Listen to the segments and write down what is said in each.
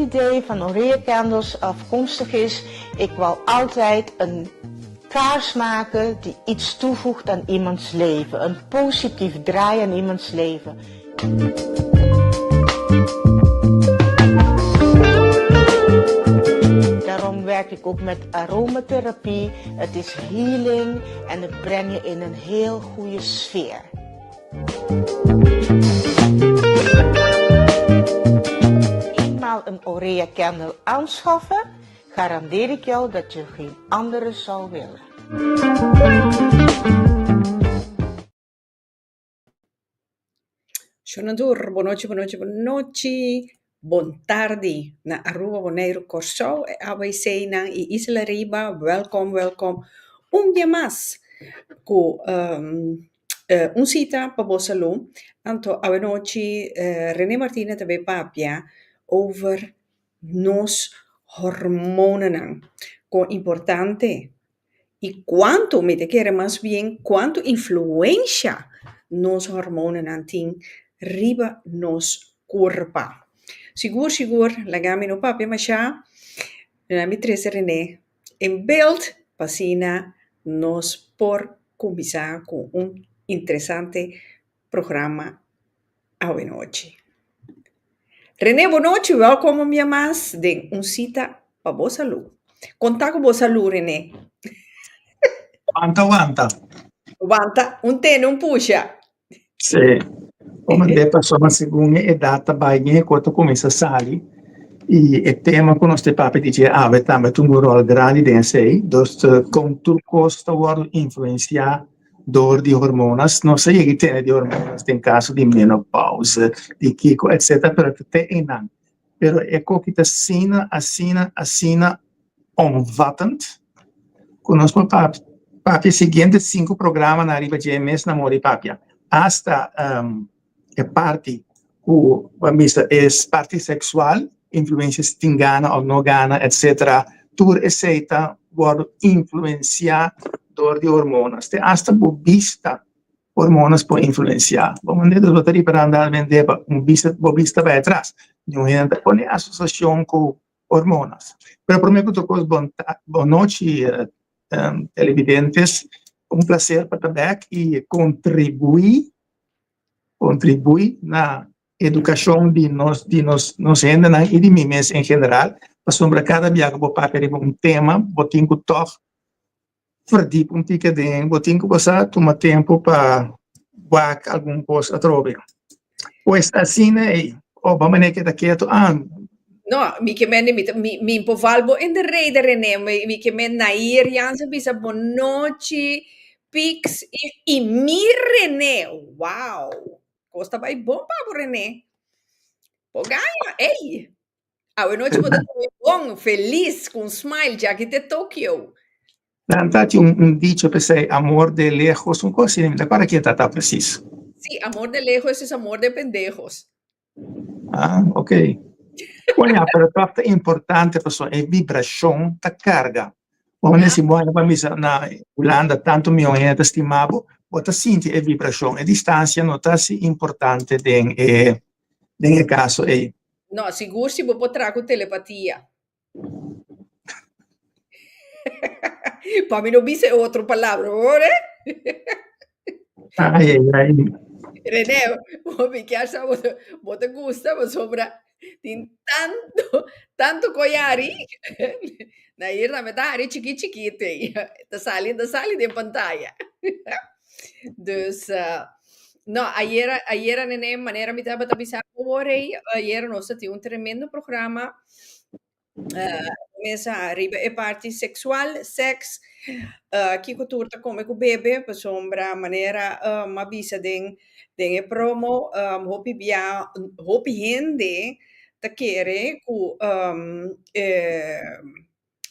idee van Orea Candles afkomstig is, ik wou altijd een kaars maken die iets toevoegt aan iemands leven. Een positief draai aan iemands leven. Daarom werk ik ook met aromatherapie. Het is healing en het brengt je in een heel goede sfeer. Eenmaal een Orea Candle aanschaffen, garandeer ik jou dat je geen andere zou willen. Shonantur, bon nochi, bon nochi, bon nochi. Bon tardi na Aruba, Boneiru, Kòrsou, e ABC-nan i Isla Riba. Wèlkòm, wèlkòm un dia mas ku un sita pa bo salú. Anto awenochi Rene Martina ta bay papia over nos hormonanan, kon importante i kuantu, mi ta kere mas bien kuantu influensha nos hormonanan tin riba nos kurpa. Sigur sigur laga mi no papia mashá, laga mi trese Rene en beeld pa asina nos por kuminsá ku un interesante programa awenochi. Rene bonochi, welkom un bia mas den Un Cita pa Bo Salú. Konta ku bo salú Rene. Wanta wanta. Wanta, un tene un pusha. Sí. Como de persona segun e edad ta bai gen e kos ta kuminsá sali i e tema ku nos ta papia di dje awe tambe ta un ròl grandi den esei. Dus kon tur kos ta wòrdu influensiá dor di hormonas. Nos a yega i tene di hormonas den kaso di menopausa, di kiko etcetera, pero ta te einan. Pero e koki ta asina, asina, asina omvattend ku nos por papia e siguiente sinku programanan riba dje mes na mori papia. Asta e parti ku bo a bisa e parti seksual, influensia si tin gana òf no gana etcetera, tur esei ta wòrdu influensiá dor di hormonas. Te asta bo bista hormonas por influensiá. Bo manera bo ta ripará realmente pa un bista bo bista bai atras. Niun hende ta pone asosiashon ku hormonas. Pero promé ku tur kos bon bon nochi televidentes, un plaser pa ta bèk i kontribuí kontribuí na edukashon di nos di nos nos hendenan i di mi mes en general, pasobra kada bia ku bo papia riba un tema bo tin ku tòg verdiep un tiki aden, bo tin ku bo sa tuma tempu pa wak algun kos atrobe. Pues asina ei, o bo manera keda ketu, ah. No, mi ke men mi mi mi por val bo in de rede Rene, mi mi ke men Nair Jansen bisa bonochi Pix i i mi Rene, wow! Kos ta bai bon pa bo Rene. Bo gaña, ey! Awenochi bo ta drumi bon, felis, ku un smile djaki te Tokio. Nan ta haci un dicho p'esei, amor de lejos, un cos asina, mi ta acorda ken ta ta precies. Sí, amor de lejos es amor de pendejos. Ah, ok. Bueno, ya, pero toch ta importante pasobra e vibracion ta carga. Bo a mester bo a bisa na Hulanda tanto mion hende ta stima bo, bo ta sinti e vibracion. E distancia no ta así importante den e den e caso ei. No, sigur si bo por traha ku telepatia. Pa mi no bisa e otro palabra, hoor eh. Ai, ai, ai. René, bo mi kier sa bo ta, bo ta gusta pasobra tin tanto, tanto koyari. Na hier tambe ta hari chiki chikito ei. Ta sali, ta sali den pantaya. Dus, uh, no, ayera, ayera nene, manera mi tabata bisa awor ei, ayera nos ta tin un tremendo programa. Uh, mesa riba e parti sexual, sex, uh, kiko tur ta come ku bebe, pasobra manera uh, m'a bisa den, den e promo, um, hopi bia, hopi hende ta kere ku um, eh,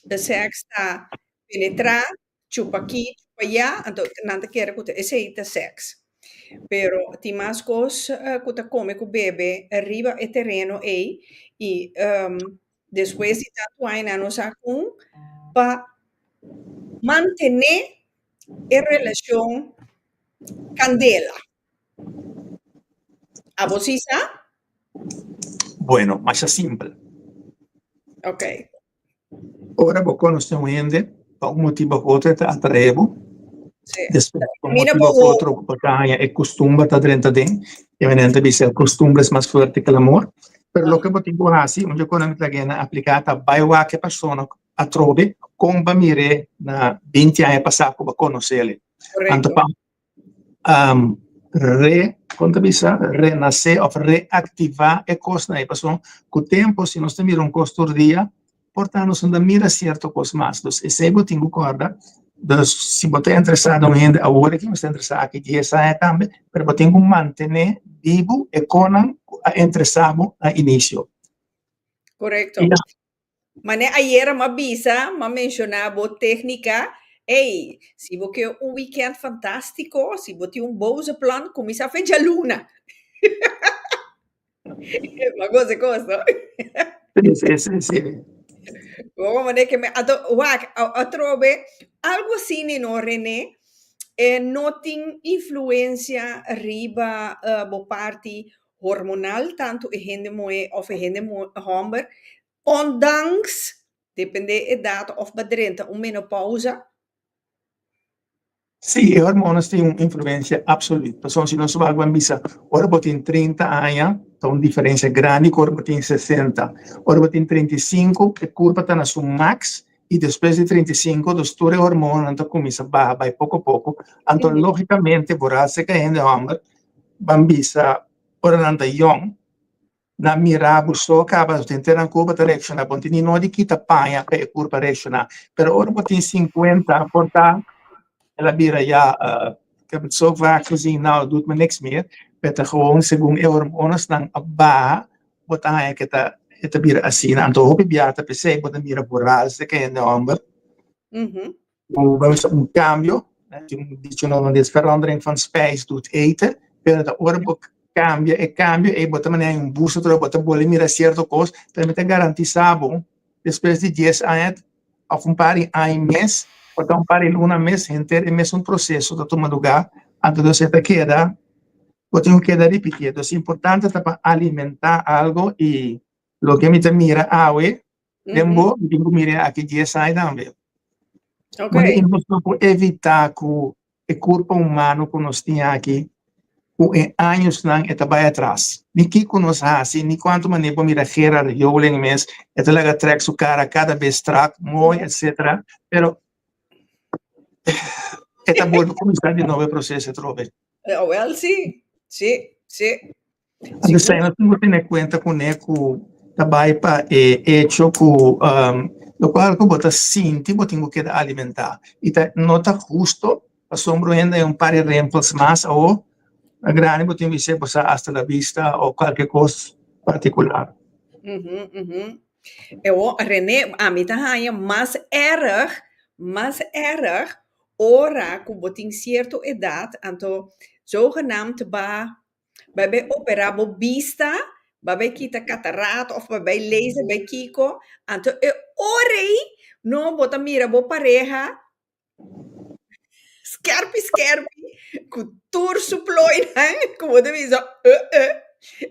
de sex ta penetra, chupa aki, chupa allá, anto nan ta kere ku ta esei ta sex. Pero tin mas kos ku ta kome ku bebe riba e tereno ei i despues di tantu aña nan no sa kon pa mantené e relashon kandela. Abo si sa? Bueno, masha simpel. Ok. Ora bo konosé un hende, pa un motibu òf otro e ta atraé bo. Sí. Despues, pa un Mina motibu òf bo otro, bo ta haña e kustumber ta drenta den. E manera nan ta bisa, el costumbre es mas fuerte que el amor. Pero loke bo tin ku hasi, un dje ku nan ta gana apliká ta bai wak e persona atrobe kon bo mir'é na binti aña pasá ku bo konos'é. Anto Korekto. pa re, kon ta bisa, renasé òf reaktivá e kosnan ei, pasobra ku tempu si nos ta mira un kos tur dia, por ta nos no ta mira sierto kos mas. Dus esei bo tin ku kòrda. Dus si bo ta interesá den un hende awor aki, bo ta interesá aki dies aña tambe, pero bo tin ku mantené bibu e konan ku a interesá bo na inisio. Korekto. Mane ayera m'a bisa, m'a menshoná bo téknika, ey, si bo ke un weekend fantástiko, si bo tin un boze plan, kuminsá fe djaluna. M'a goza e kos, no? Sí, sí, sí, sí. Bo mane ke me, anto, wak, atrobe, algu asina no, René, e no tin influensia riba bo parti hormonal, tantu e hende muhé òf e hende hòmber, ondanks, dependé edat òf bo drenta un menopausa? Sí, e hormonas tin un influensia absolut. Pasobra si nos wak ban bisa, ora bo tin 30 aña, ta un diferensia grandi ku ora bo tin 60. Ora bo tin 35, e kurpa ta na su max, i despues di 35, dus tur e hormonanan ta kuminsá baha bai poko poko. Anto lógikamente bo rasa ku e hende hòmber ban bisa ora nan ta yòn, nan mira bo so kaba henter nan kurpa ta reakshoná, bo no tin ni nodi kita paña pa e kurpa reakshoná. Pero ora bo tin sinkuenta por ta el a bira ya, ik heb het zo vaak gezien, nou het doet me niks meer, pero ta gewoon segun e hormonas nan a baha, bo ta haña ke ta e ta bira asina. Anto hopi biaha ta p'esei bo ta mira boral serka hende hòmber. Ku bo bisa un kambio, tin un dicho na holandes, verandering van spijs doet eten, pero ta ora bo kambia e kambio ei bo ta manera un busto atrobe, bo ta bolbe mira sierto kos, pero mi ta garantisa bo despues di dies aña òf un par di aña mes, por ta un par di luna mes, henter e mesun proseso ta tuma lugá, anto dus e ta keda, bo tin ku keda ripitié. Dus importante ta pa alimentá algo i loke mi ta mira awe Den bo, mi tin ku mira aki dies aña tambe. Okay. I nos no por evitá ku e kurpa humano ku nos tin aki, ku e añosnan e ta bai atras. Ni kiko nos hasi, ni kuantu manera bo mira Gerard Joling mes, e ta laga trèk su kara kada bes strak, mooi, etcetera, pero e ta bolbe kuminsá di nobo e proseso atrobe. Awel si, si, si. Anto esei nos tin ku tene kuenta kuné ku ta bai pa e echo ku lokual ku bo ta sinti bo tin ku keda alimentá i ta no ta husto pasobra un hende un par di rimpels mas awo na grandi bo tin ku bis'é bo sa hasta la vista o kualke kos partikular. Ewo Rene ami ta haña mas erg mas erg ora ku bo tin sierto edat anto zogenaamd ba Bai bai operá bo bista, bai bai kita katarat òf bai bai laser, bai kiko. Anto e ora ei no bo ta mira bo pareha skèrpi skèrpi ku tur su plooinan ku bo ta bisa eh eh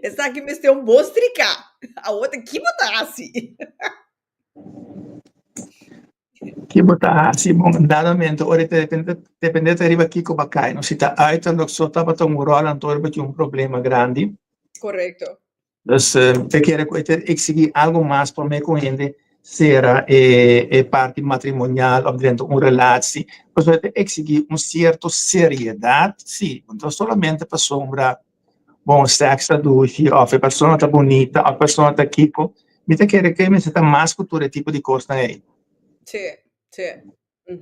esaki mester un bon striká. Awor ta ki bo ta hasi? Ki bo ta hasi? Bon, dadamente ora ta depende, depende ta riba kiko bo a kai, no? Si ta uiterlijk so tabata un ròl, anto ora bo tin un problema grandi. Korekto. Dus, te kere ku e ta eksigí algu mas promé ku hende sera e e parti matrimonial òf drenta un relatie. Pasobra e ta eksigí un sierto seriedat, sí, no solamente pasobra bon seks ta dushi òf e persona ta bunita òf e persona ta kiko, mi ta kere ku e mester ta mas ku tur e tipo di kosnan ei. Sí, sí.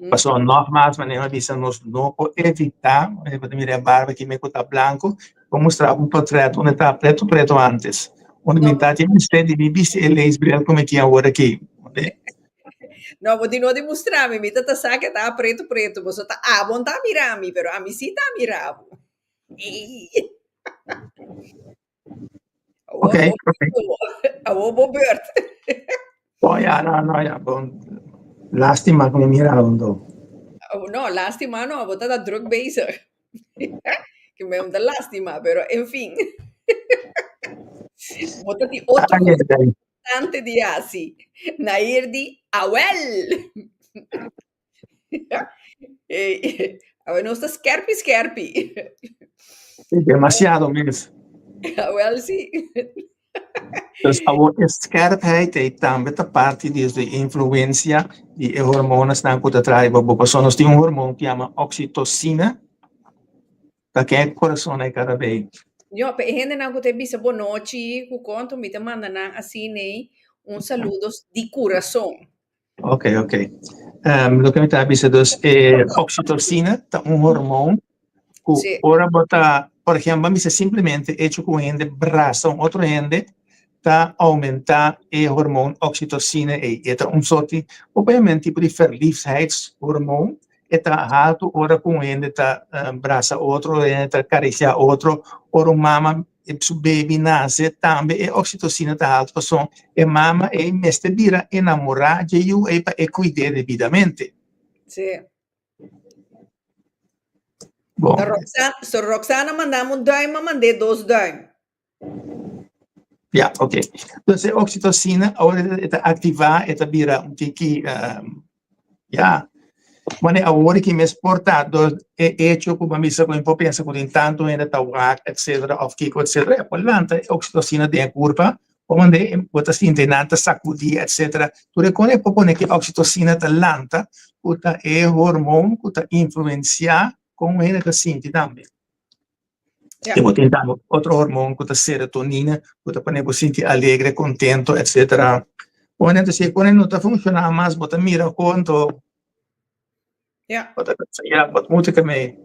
Pasobra nògmas manera mi a bisa nos no por evitá, bo ta mira e barba aki ku ta blanku, bo mustra bo un portrèt unda ta pretu pretu ántes, unda mi ta tin mester di mi bisti e leesbril ku mi tin awor aki. No, bo tin no di mustra mi, mi ta ta sa ke ta pretu pretu, boso ta abo no ta mira mi, pero ami sí ta mira bo. Ok, ok. Awor bo beurt. Bon, ya, no, no, ya, bon. Lástima ku mi mira bo anto. No, lástima no, bo ta druk bezig. Ke mi ta lástima, pero en fin. Bo ta tin otro. Ay, ay, ay. Importante di hasi. Nair di, Awel! Awe nos ta skerpi skerpi. Demasiado mes. Awel si. Dus awor e skerpheid ei tambe ta parti di e influencia di e hormonasnan ku ta traha riba bo. Pasobra nos tin un hormon ku yama oxitocina. Ta ken e corazon ei kada bei? Yo, pa e hendenan ku ta bisa bonochi ku konto, mi ta manda nan asin'ei un saludos di kurason. Ok, ok. Um, loke mi ta bisa dus, e oxitocina ta un hormoon ku ora bo ta, por ejemplo, ban bisa simplemente hecho ku un hende brasa un otro hende, ta aumenta e hormoon oxitocina ei. E ta un sorti, obviamente, tipo di verliefdheidshormoon. E ta haltu ora ku un hende ta brasa otro, ora hende ta karisiá otro, ora un mama su baby nase tambe e oxitocina ta haltu pasobra e mama ei mester bira enamorá dje yu ei pa e kuid'é debidamente. Sí. Bon. Roxana, so Roxana mandame un duim, a mand'é dos duim. Ja, oké. Dus e oxitocina, ora e ta activa, e ta bira un tiki, um, ja, wanneer awor ki mes por ta door e hecho ku bo a bisa ku mi por pensa ku tin tantu hende ta wak, etcetera, of kiko, etcetera, e por lanta e oxitocina den e kurpa, por mande bo ta sinti nan ta sakudí, etcetera. Tur e kos e por pone ku e oxitocina ta lanta, ku ta e hormoon ku ta influencia kon un hende ta sinti tambe. Ja. I bo tin tambe otro hormoon ku ta serotonina, ku ta pone bo sinti alegre, kontento, etcetera. Bueno, entonces si e kos no ta funshoná mas, bo ta mira konto. Ja. Bo ta pensa, ja, wat moet ik ermee?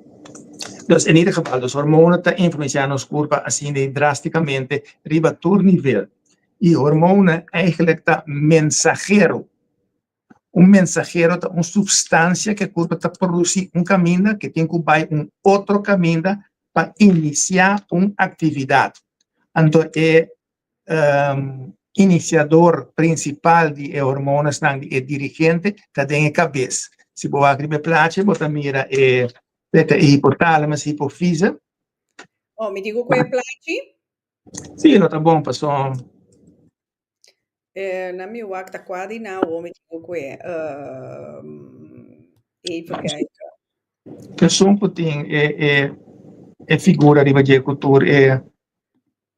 Dus in ieder geval, dus hormonen ta influensiá nos kurpa asina drástikamente riba tur nivel. I hormonen eigenlijk ta mensahero. Un mensahero ta un supstansia ku e kurpa ta produsí un kaminda ku tin ku bai un otro kaminda pa inisiá un aktividat. Anto e inisiador prinsipal di e hormonasnan, di e dirigente, ta den e kabes. Si bo wak riba e plachi bo ta mira e hipotalamus, hipofise. Oh, mi diku ku e plachi? Sí, lo ta bon pasobra. Na mi wak ta kua di nan awor mi tin ku e even kijken. Esun ku tin e e e figura riba dje ku tur e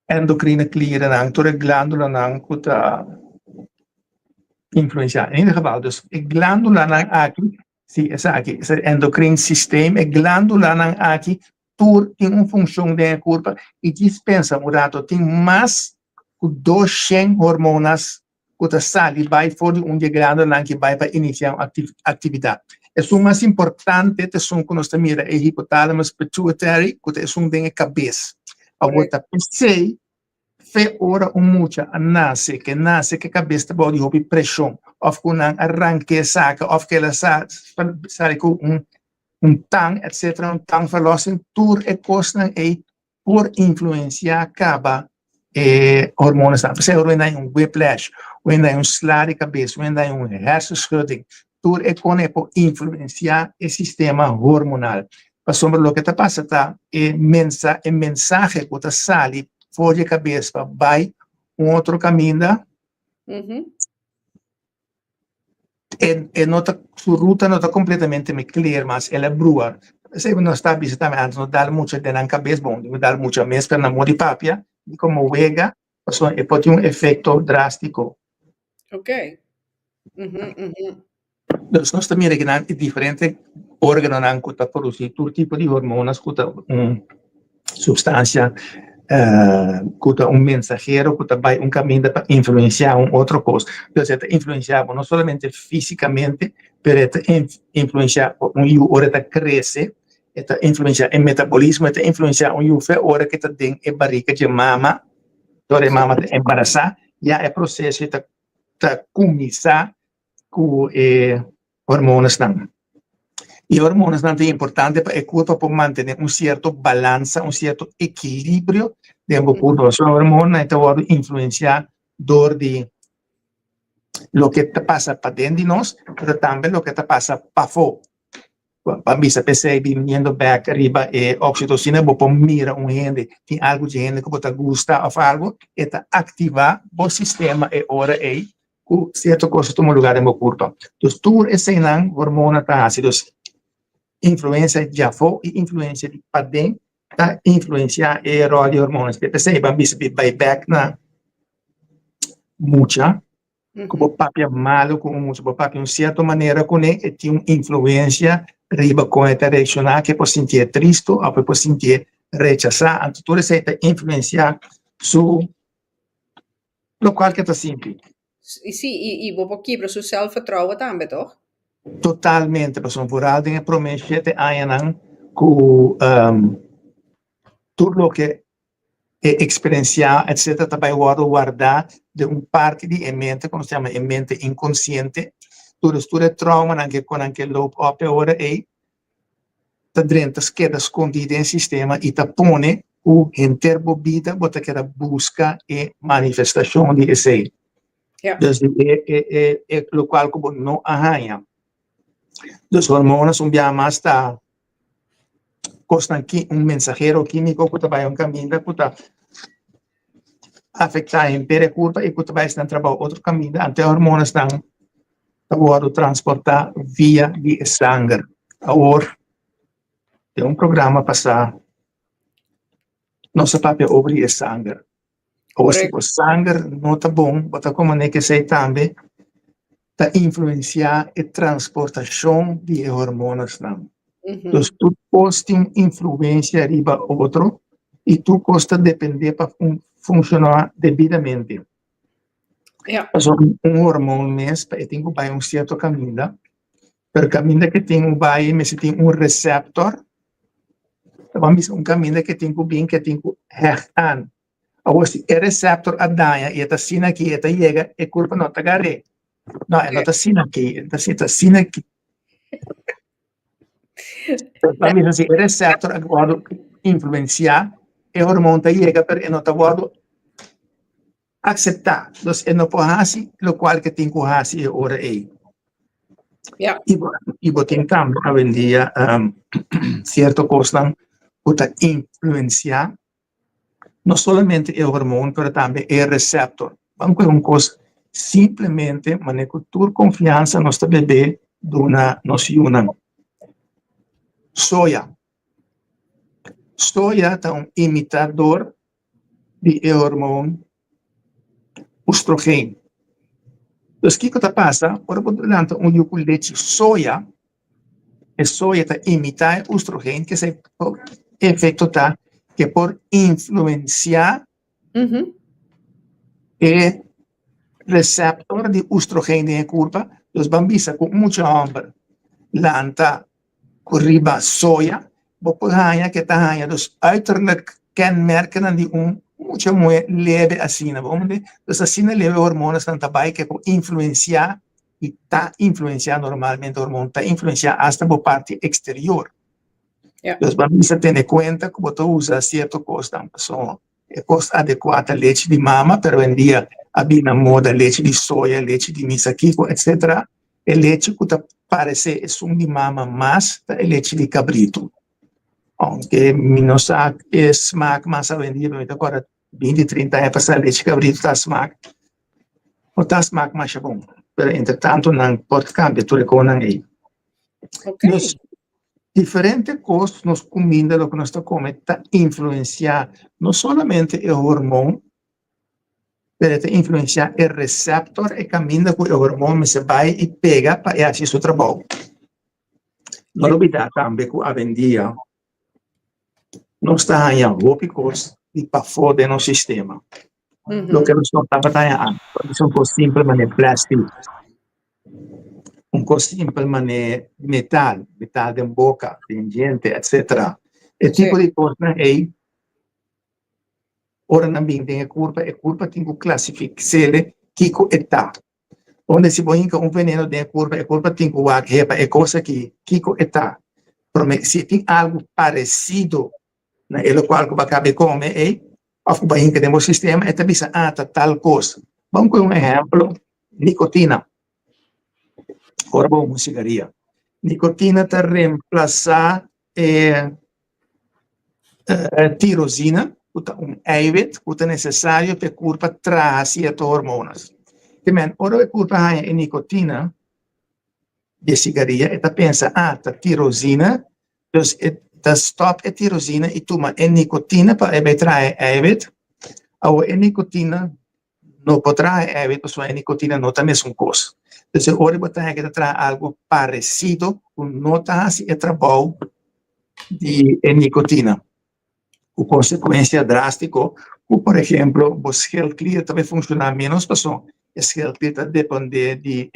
endocrine kliernan, tur e glandulanan ku ta influensiá. In ieder geval, dus e glandulanan aki, si esaki, e endocrine systeem, e glandulanan aki tur tin un funshon den e kurpa i djis pensa un rato tin mas ku doshen hormonas ku ta sali bai for di un di e glandulanan ki bai pa inisiá un aktividat. Esun mas importante ta esun ku nos ta mira e hipotalamus pituitary ku ta esun den e kabes. Awor ta p'esei fe ora un mucha a nase ke nase ke kabes ta bou di hopi preshon òf ku nan a rank'é saka òf ke el a sali ku un un tang etcetera un tang verlossing tur e kosnan ei por influencia kaba e hormonesnan. P'esei ora wenda un whiplash, wenda un sla di kabes, wenda un hersenschudding, tur e kosnan ei por influencia e sistema hormonal. Pasobra loke ta pasa ta e mensa e mensahe ku ta sali for di e kabes pa bai un otro kaminda, E e no ta su ruta no ta completamente me clear mas el a brua. Esei nos ta bisa tambe antes no dal mucha den nan cabes bon no dal mucha mes pero nan modi papia di como wega pasobra e por tin un efecto drastico. Ok. Mhm, mhm. Dus nos ta mira kinan e diferente organonan cu ta produci tur tipo di hormonas cu ta un Substancia cu ta un mensahero cu ta bay un caminda pa influencia un otro cos. Entonces e ta influencia bo no solamente fisicamente, pero e ta influencia un yu ora e ta crece, e ta influencia e metabolismo, e ta influencia un yu fe ora cu e ta den e barica dje mama, ora e mama ta embarasa, ya e proceso ta ta cuminsa cu e hormonesnan. E hormonesnan ta importante pa e kurpa por mantene un sierto balansa, un sierto ekilibrio den bo kurpa. Pasobra hormonnan ta wòrdu influensiá dor di loke ta pasa paden di nos, pero tambe loke ta pasa pafó. Pa bisa p'esei biniendo bek riba e oxitocina bo por mira un hende tin algu dje hende ku bo ta gusta òf algu e ta aktivá bo sistema e ora ei ku sierto kos ta tuma lugar den bo kurpa. Dus tur eseinan hormona ta hasi. Dus influensia djafó i influensia di paden ta influensiá e ròl di hormonas. P'esei ban bisa bai bek na mucha ku bo papia malu ku un mucha, bo papia un sierto manera kuné, e tin un influensia riba kon e ta reakshoná, ke por sintié tristu òf e por sintié rechasá. Anto tur esei ta influensiá su lokual ke ta sinti. Sí, i bo por kibra su sèlfvertrouwen tambe, tòg? Totalmente, pasobra vooral den e promé shete añanan ku tur loke e eksperensiá etcetera ta bai wòrdu wardá den un parti di e mente ku nos ta yama e mente inkonsiente. Tur tur e traumanan ke ku nan ke loop òp e ora ei ta drenta keda skondí den e sistema i ta pone ku henter bo bida bo ta keda buska e manifestashon di esei. Dus di e e e e lokual ku bo no a haña. Dus hormonas un biaha mas ta kosnan ki un mensahero kímiko ku ta bai un kaminda ku ta afektá henter e kurpa i ku ta bai esnan trabou otro kaminda, anto e hormonasnan ta wòrdu transportá via di e sanger. Awor, den un programa pasá nos a papia over di e sanger. Awor si bo sanger no ta bon, bo ta komo ke esei tambe ta influensiá e transportashon di e hormonasnan. Dus tur kos tin influensia riba otro i tur kos ta dependé pa funshoná debidamente. Pasobra un hormon mes pa e tin ku bai un sierto kaminda, pero kaminda ke tin ku bai mester tin un resèptor, ta ban bisa un kaminda ke tin ku bin ke tin ku hègt aan. Awor si e resèptor a daña i e ta asina aki e ta yega e kurpa no ta gar'é. No, e no ta asina aki, e ta asina aki. Ta bisa si e resèptor a wòrdu influensiá e hormon ta yega pero e no ta wòrdu akseptá. Dus e no por hasi lokual ke tin ku hasi e ora ei. Ja. I bo tin tambe awendia sierto kosnan ku ta influensiá no solamente e hormon pero tambe e resèptor. Ban ku e un kos simplemente manera ku tur konfiansa nos ta bebe duna nos yunan. Soya. Soya ta un imitador di e hormon oestrogeen. Dus kiko ta pasa ora bo lanta un yu ku lechi soya, e soya ta imitá e oestrogeen ke esei efekto ta ke por influensiá e resèptor di oestrogeen den e kurpa. Dus ban bisa ku un mucha hòmber lanta ku riba soya, bo por haña ke ta haña dus uiterlijk kenmerkennan di un mucha muhé lebe asina, bo comprende? Dus asina lebe hormonasnan ta bai ke por influensiá i ta influensiá normalmente hormon ta influensiá asta bo parti eksterior. Dus bo a mester tene kuenta ku bo ta usa sierto kosnan pasobra e kos adekuá ta lechi di mama, pero hoendia a bini na moda lechi di soya, lechi di misa kiko etsetera. E lechi ku ta paresé esun di mama mas ta e lechi di kabritu. Ounke mi no sa e smak mas awendia, pero mi ta kòrda binti, trinta aña pasá lechi kabritu ta smak, no ta smak masha bon. Pero entretantu nan por kambia tur e kosnan ei. Dus diferente kos nos kuminda, loke nos ta kome ta influensiá no solamente e hormon, pero e ta influenciá e receptor, e caminda cu e hormoon mester bai y pega pa e haci su trabou. No lubida tambe cu awendia nos ta haña hopi cos di pafó den nos sistema, loke nos no tabata haña antes. Por ejemplo, un cos simpel manera plastic, un cos simpel manera metal, metal den boca, den diente, etcetera. E tipo di cosnan ey Ora nan bin den e kurpa, e kurpa tin ku klasifiksele kiko e ta. Unda si bo hinka un veneno den e kurpa, e kurpa tin ku wak hepa e kos aki, kiko e ta. Prome si tin algu paresido na e lokual ku bo a kaba di kome ei, òf ku bo a hinka den bo sistema, e ta bisa, ah, ta tal kos. Ban kohe un ehèmpel, nikotina. Ora bo huma un sigaria. Nikotina ta remplasá e tirosina, ku ta un eiwit ku ta nesesario pa e kurpa traha sierto hormonas. Te men, ora e kurpa haña e nikotina di e sigaria, e ta pensa, ah, ta tirosina, dus e ta stòp e tirosina i tuma e nikotina pa e bai traha e eiwit. Awor e nikotina no por traha e eiwit pasobra e nikotina no ta mesun kos. Entonces ora bo ta haña ke ta traha algu paresido ku no ta hasi e trabou di e nikotina, ku konsekuensia drástiko ku por ehemplo bo schildklier ta bai funshoná ménos pasobra e schildklier ta dependé di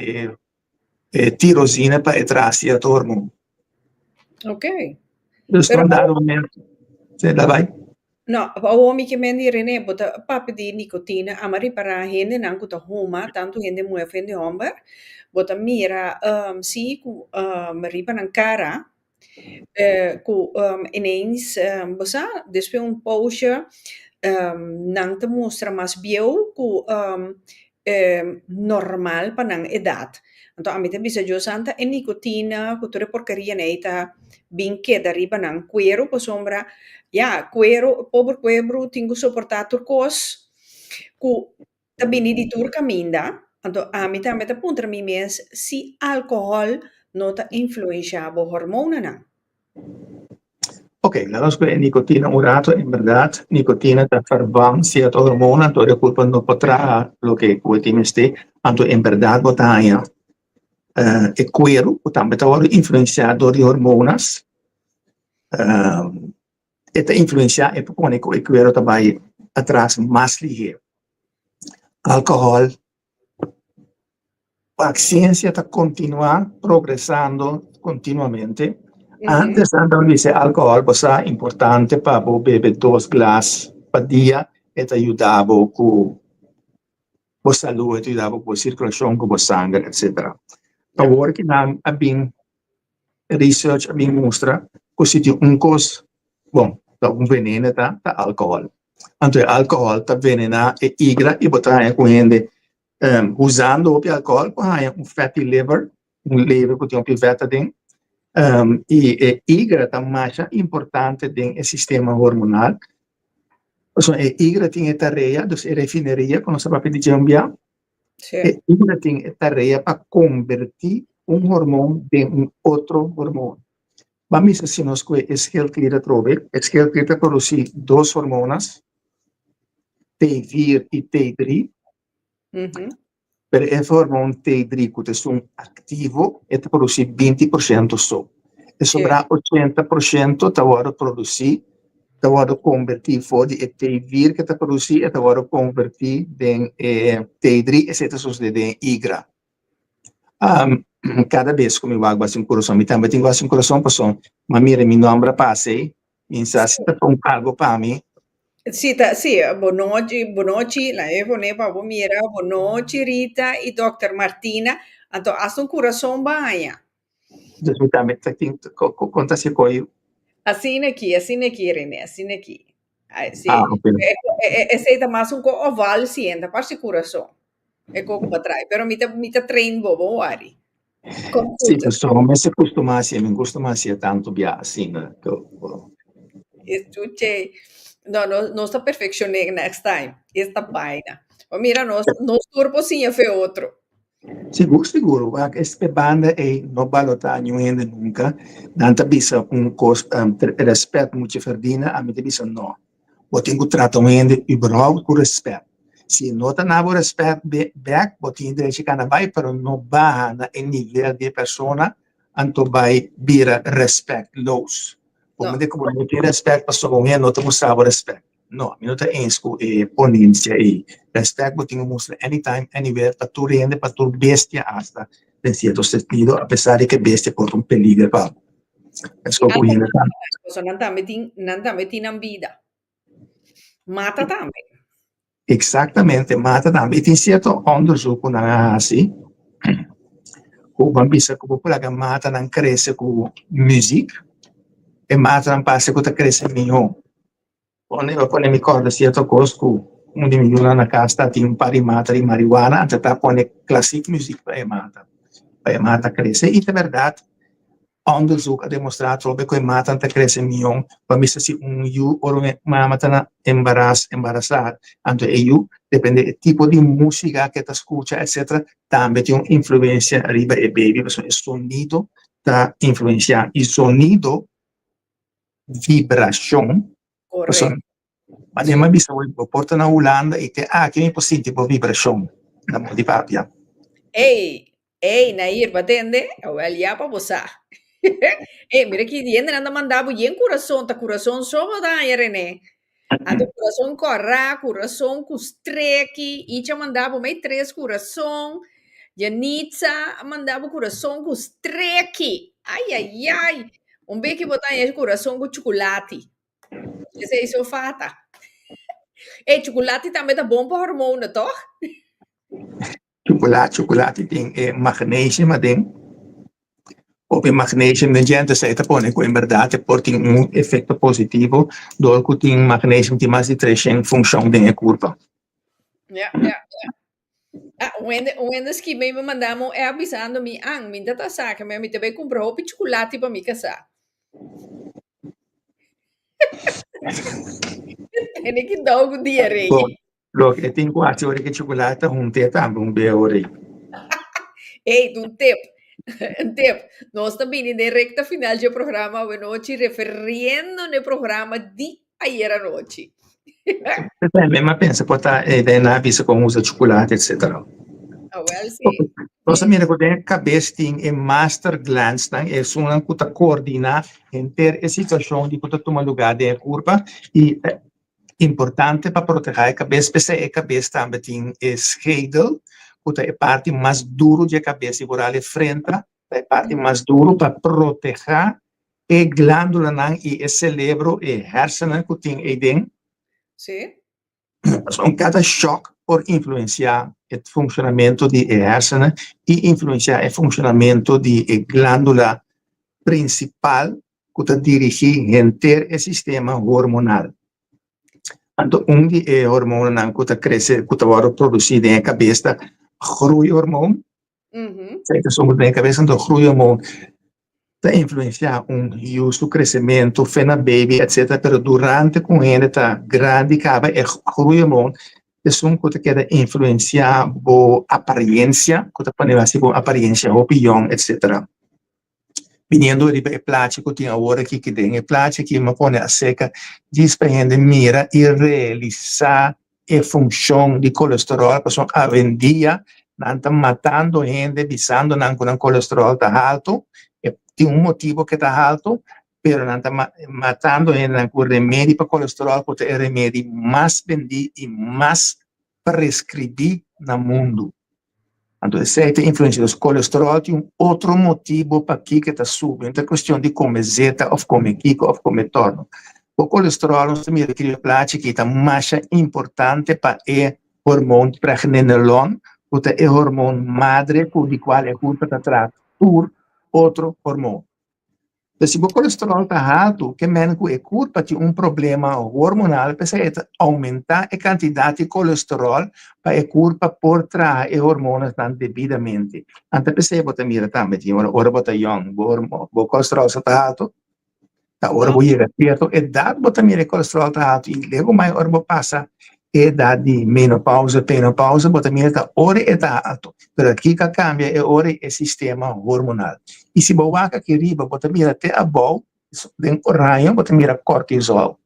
e tirosina pa e traha sierto hormon. Ok. Dus Pero un dado momento, sí, da bai. No, awor mi ke men di René, bo ta papia di nikotina, ama ripará hendenan ku ta huma, tantu hende muhé of hende hòmber, bo ta mira si ku riba nan kara ku ineens bo sa despues un poosje nan ta mustra mas bieu ku normal pa nan edat. Anto ami ta bisa Dios santa e nikotina ku tur e porkeria ei ta bin keda riba nan kueru pasobra ya kueru pober kueru tin ku soportá tur kos ku ta bini di tur kaminda. Anto ami tambe ta puntra mi mes si alkohòl no ta influenshá bo hormonanan. Ok, laat nos kue nikotina un rato. En berdad, nikotina ta vervang sierto hormona, anto e kurpa no por traha loke ku e tin mester. Anto en berdad bo ta haña e kueru ku tambe ta wòrdu influensiá dor di hormonas. E ta influensiá e por pone ku e kueru ta bai atras mas lihé. Alkohòl. Wak, siensia ta kontinuá progresando kontinuamente. Antes nan ta bisa alkohòl bo sa importante pa bo bebe dos glas pa dia, e ta yuda bo ku bo salú, e ta yuda bo ku bo sirkulashon, ku bo sanger, etsetera. Awor ki nan a bin research a bin mustra ku si tin un kos bon ta un veneno ta, ta alkohòl. Anto e alkohòl ta venená e igra i bo ta haña ku hende usando hopi alkohòl por haña un fatty liver, un lever ku tin hopi vèt aden. I e igra ta masha importante den e sistema hormonal. Pasobra e igra tin e tarea, dus e refineria ku nos a papia di dje un bia, e igra tin e tarea pa kombertí un hormon den un otro hormon. Ban bisa si nos ku e schildklier atrobe, e schildklier ta produsí dos hormonas, T4 i T3. Pero e hormon T3 ku ta esun aktivo, e ta produsí binti por shento so. E sobrá ochenta por shento ta wòrdu produsí, ta wòrdu konvertí for di e T4 ke ta produsí, e ta wòrdu konvertí den e T3, esei ta sosodé den e igra. Kada bes ku mi wak basi un kurason, mi tambe tin ku hasi un kurason pasobra mi a mira mi nòmber a pasa ei, Mi sa si ta un algo pa mi. Si ta, si, bonochi, bonochi, la e pone pa bo mira, bonochi Rita i Dòkter Martina, anto hasta un kurason baña. Dus mi tambe ta tin kon ta si koi. Asina aki, asina aki Rene, asina aki. Ai, si. Ah, ok. Esei ta mas un ko oval si, en ta parse kurason. E koko pa trae, pero mi ta mi ta train bo, bo wari. Sí, pasobra mi mester kustumá hasié, mi gusta hasié tantu bia asina. Escuche, no, no, nos ta perfeccioné next time, esta vaina. Pero mira, nos, nos tur por siña fe otro. Sigur, sigur. Wak, e banda ei no balotá niun hende nunka. Nan ta bisa un kos, respet mucha ferdina, ami ta bisa no. Bo tin ku trata un hende überhaupt ku respet. Si e no ta na bo respet bek, bo tin derecho kana bai, pero no baha na e nivel di e persona, anto bai bira respectloos. Bo mester ku bo no tin respet pasobra un hende no ta mustra bo respet. No, mi no ta eens ku e ponencia ei. Respet bo tin ku mustra anytime, anywhere, pa tur hende, pa tur bestia asta, den cierto sentido, apesar di ku e bestia por ta un peliger pa bo. Pasobra nan tambe tin, nan tambe tin nan bida. Mata tambe. Exactamente, mata tambe. I tin cierto onderzoek ku nan a hasi, ku ban bisa ku bo por laga matanan krese ku muziek, e matanan parse ku ta krese mihó. Pone bo pone mi kòrda sierto kos ku un di mi yunan na kas ta tin un par di mata di marihuana, anto ta pone klasik muzik pa e mata, pa e mata krese. I ta bèrdat, Onderzoek a demostrá atrobe ku e matan ta krese mion pa mester si un yu ora un mama ta na embaras, embarasá, anto e yu, depende e tipo di músika ku e ta skucha etcetera, tambe tin un influensia riba e baby pasobra e sonido ta influensiá i sonido, vibrashon, pasobra Manera mi a bisa bo por ta na Hulanda i te aki mi por sinti bo vibrashon na mon di papia. Ey, ey, Nair, bo tende? Awel ya pa bo sa. Ey, mira ki hendenan ta manda bo yen kurason, ta kurason so bo ta haña, Rene. Anto kurason kòrá, kurason ku streki, Icha a manda bo mei tres kurason, Yanitza a manda bo kurason ku streki. Ay, ay, ay. Un beki bo ta haña kurason ku chukulati. Esei so fata. Ey, chukulati tambe ta bon pa hormona, toch? Chukulati, chukulati tin e magnesium aden. Hopi magnesium den djente, esei ta pone ku en bèrdat e por tin un efekto positivo dor ku tin magnesium tin mas di 300 funshon den e kurpa. Ja, ja, ja. Ah, un hende, un hende skibi mi mandami un app bisando mi, Ang, mi ta ta saka mi, mi ta bai kumpra hopi chukulati pa mi kasá. Tene ki dou ku diaree. Bon, loke e tin ku hasi ora ki chukulati ta hunt'é tambe un bia ora ei. Ey, ta un tip. Un tip. Nos ta bini den recta final dje programa awenochi referiendo n'e programa di ayer anochi. Tambe mi a pensa por ta e den a bisa con usa chocolate etcetera. Awel si. Nos a mira cu den e cabes tin e master glands nan, esunnan cu ta coordina henter e situacion di cu ta tuma lugar den e curpa y ta importante pa proteha e cabes, p'esey e cabes tambe tin e schedel cu ta e parti mas duro di e cabes y por al e frenta ta e parti mas duro pa proteha e glándulanan i e selebro, e hersenen ku tin eiden. Sí. Pasobra un kada shòk por influensiá e funshonamentu di e hersenen i influensiá e funshonamentu di e glándula prinsipal ku ta dirigí henter e sistema hormonal. Anto un di e hormonanan ku ta krese, ku ta wòrdu produsí den e kabes ta groeihormoon. Esei ta esun ku ta den e kabes, anto groeihormoon ta influencia un yu su crecemento, fe na baby etcetera, pero durante cu un hende ta grandi caba e groeihormoon esun cu ta keda influencia bo apariencia, cu ta pone haci bo apariencia hopi yong etcetera. Biniendo riba e plachi cu tin awor aki, ki den e plachi aki mi a pone acerca djis pa hende mira y realisa e funcion di colesterol pasobra awendia nan ta matando hende bisando nan cu nan colesterol ta halto e tin un motibo ke ta halto pero nan ta matando hendenan cu remedi pa colesterol cu ta e remedi mas bendi y mas prescribi na mundo. Anto esei ta influencia. Dus colesterol tin un otro motibo pakiko e ta subi. No ta cuestion di come zeta of come kiko of come torno. Bo colesterol nos ta mira aki riba e plachi aki ta masha importante pa e hormoon pregnenolon cu ta e hormoon madre cu di cual e curpa ta traha tur otro hormoon. Pero si bo kolesterol ta haltu, ke men ku e kurpa tin un problema hormonal, p'esei e ta oumentá e kantidat di kolesterol pa e kurpa por traha e hormonasnan debidamente. Anto p'esei bo ta mira tambe tin ora, ora bo ta yòn, bo bo kolesterol sa ta haltu, ta ora bo yega sierto edat bo ta mira e kolesterol ta haltu i lego mai ora bo pasa e edat di menopausa, penopausa, bo ta mira ta ora e ta alto. Pero kiko a kambia e ora e sistema hormonal. I si bo wak aki riba bo ta mira te abou den oraño bo ta mira cortisol.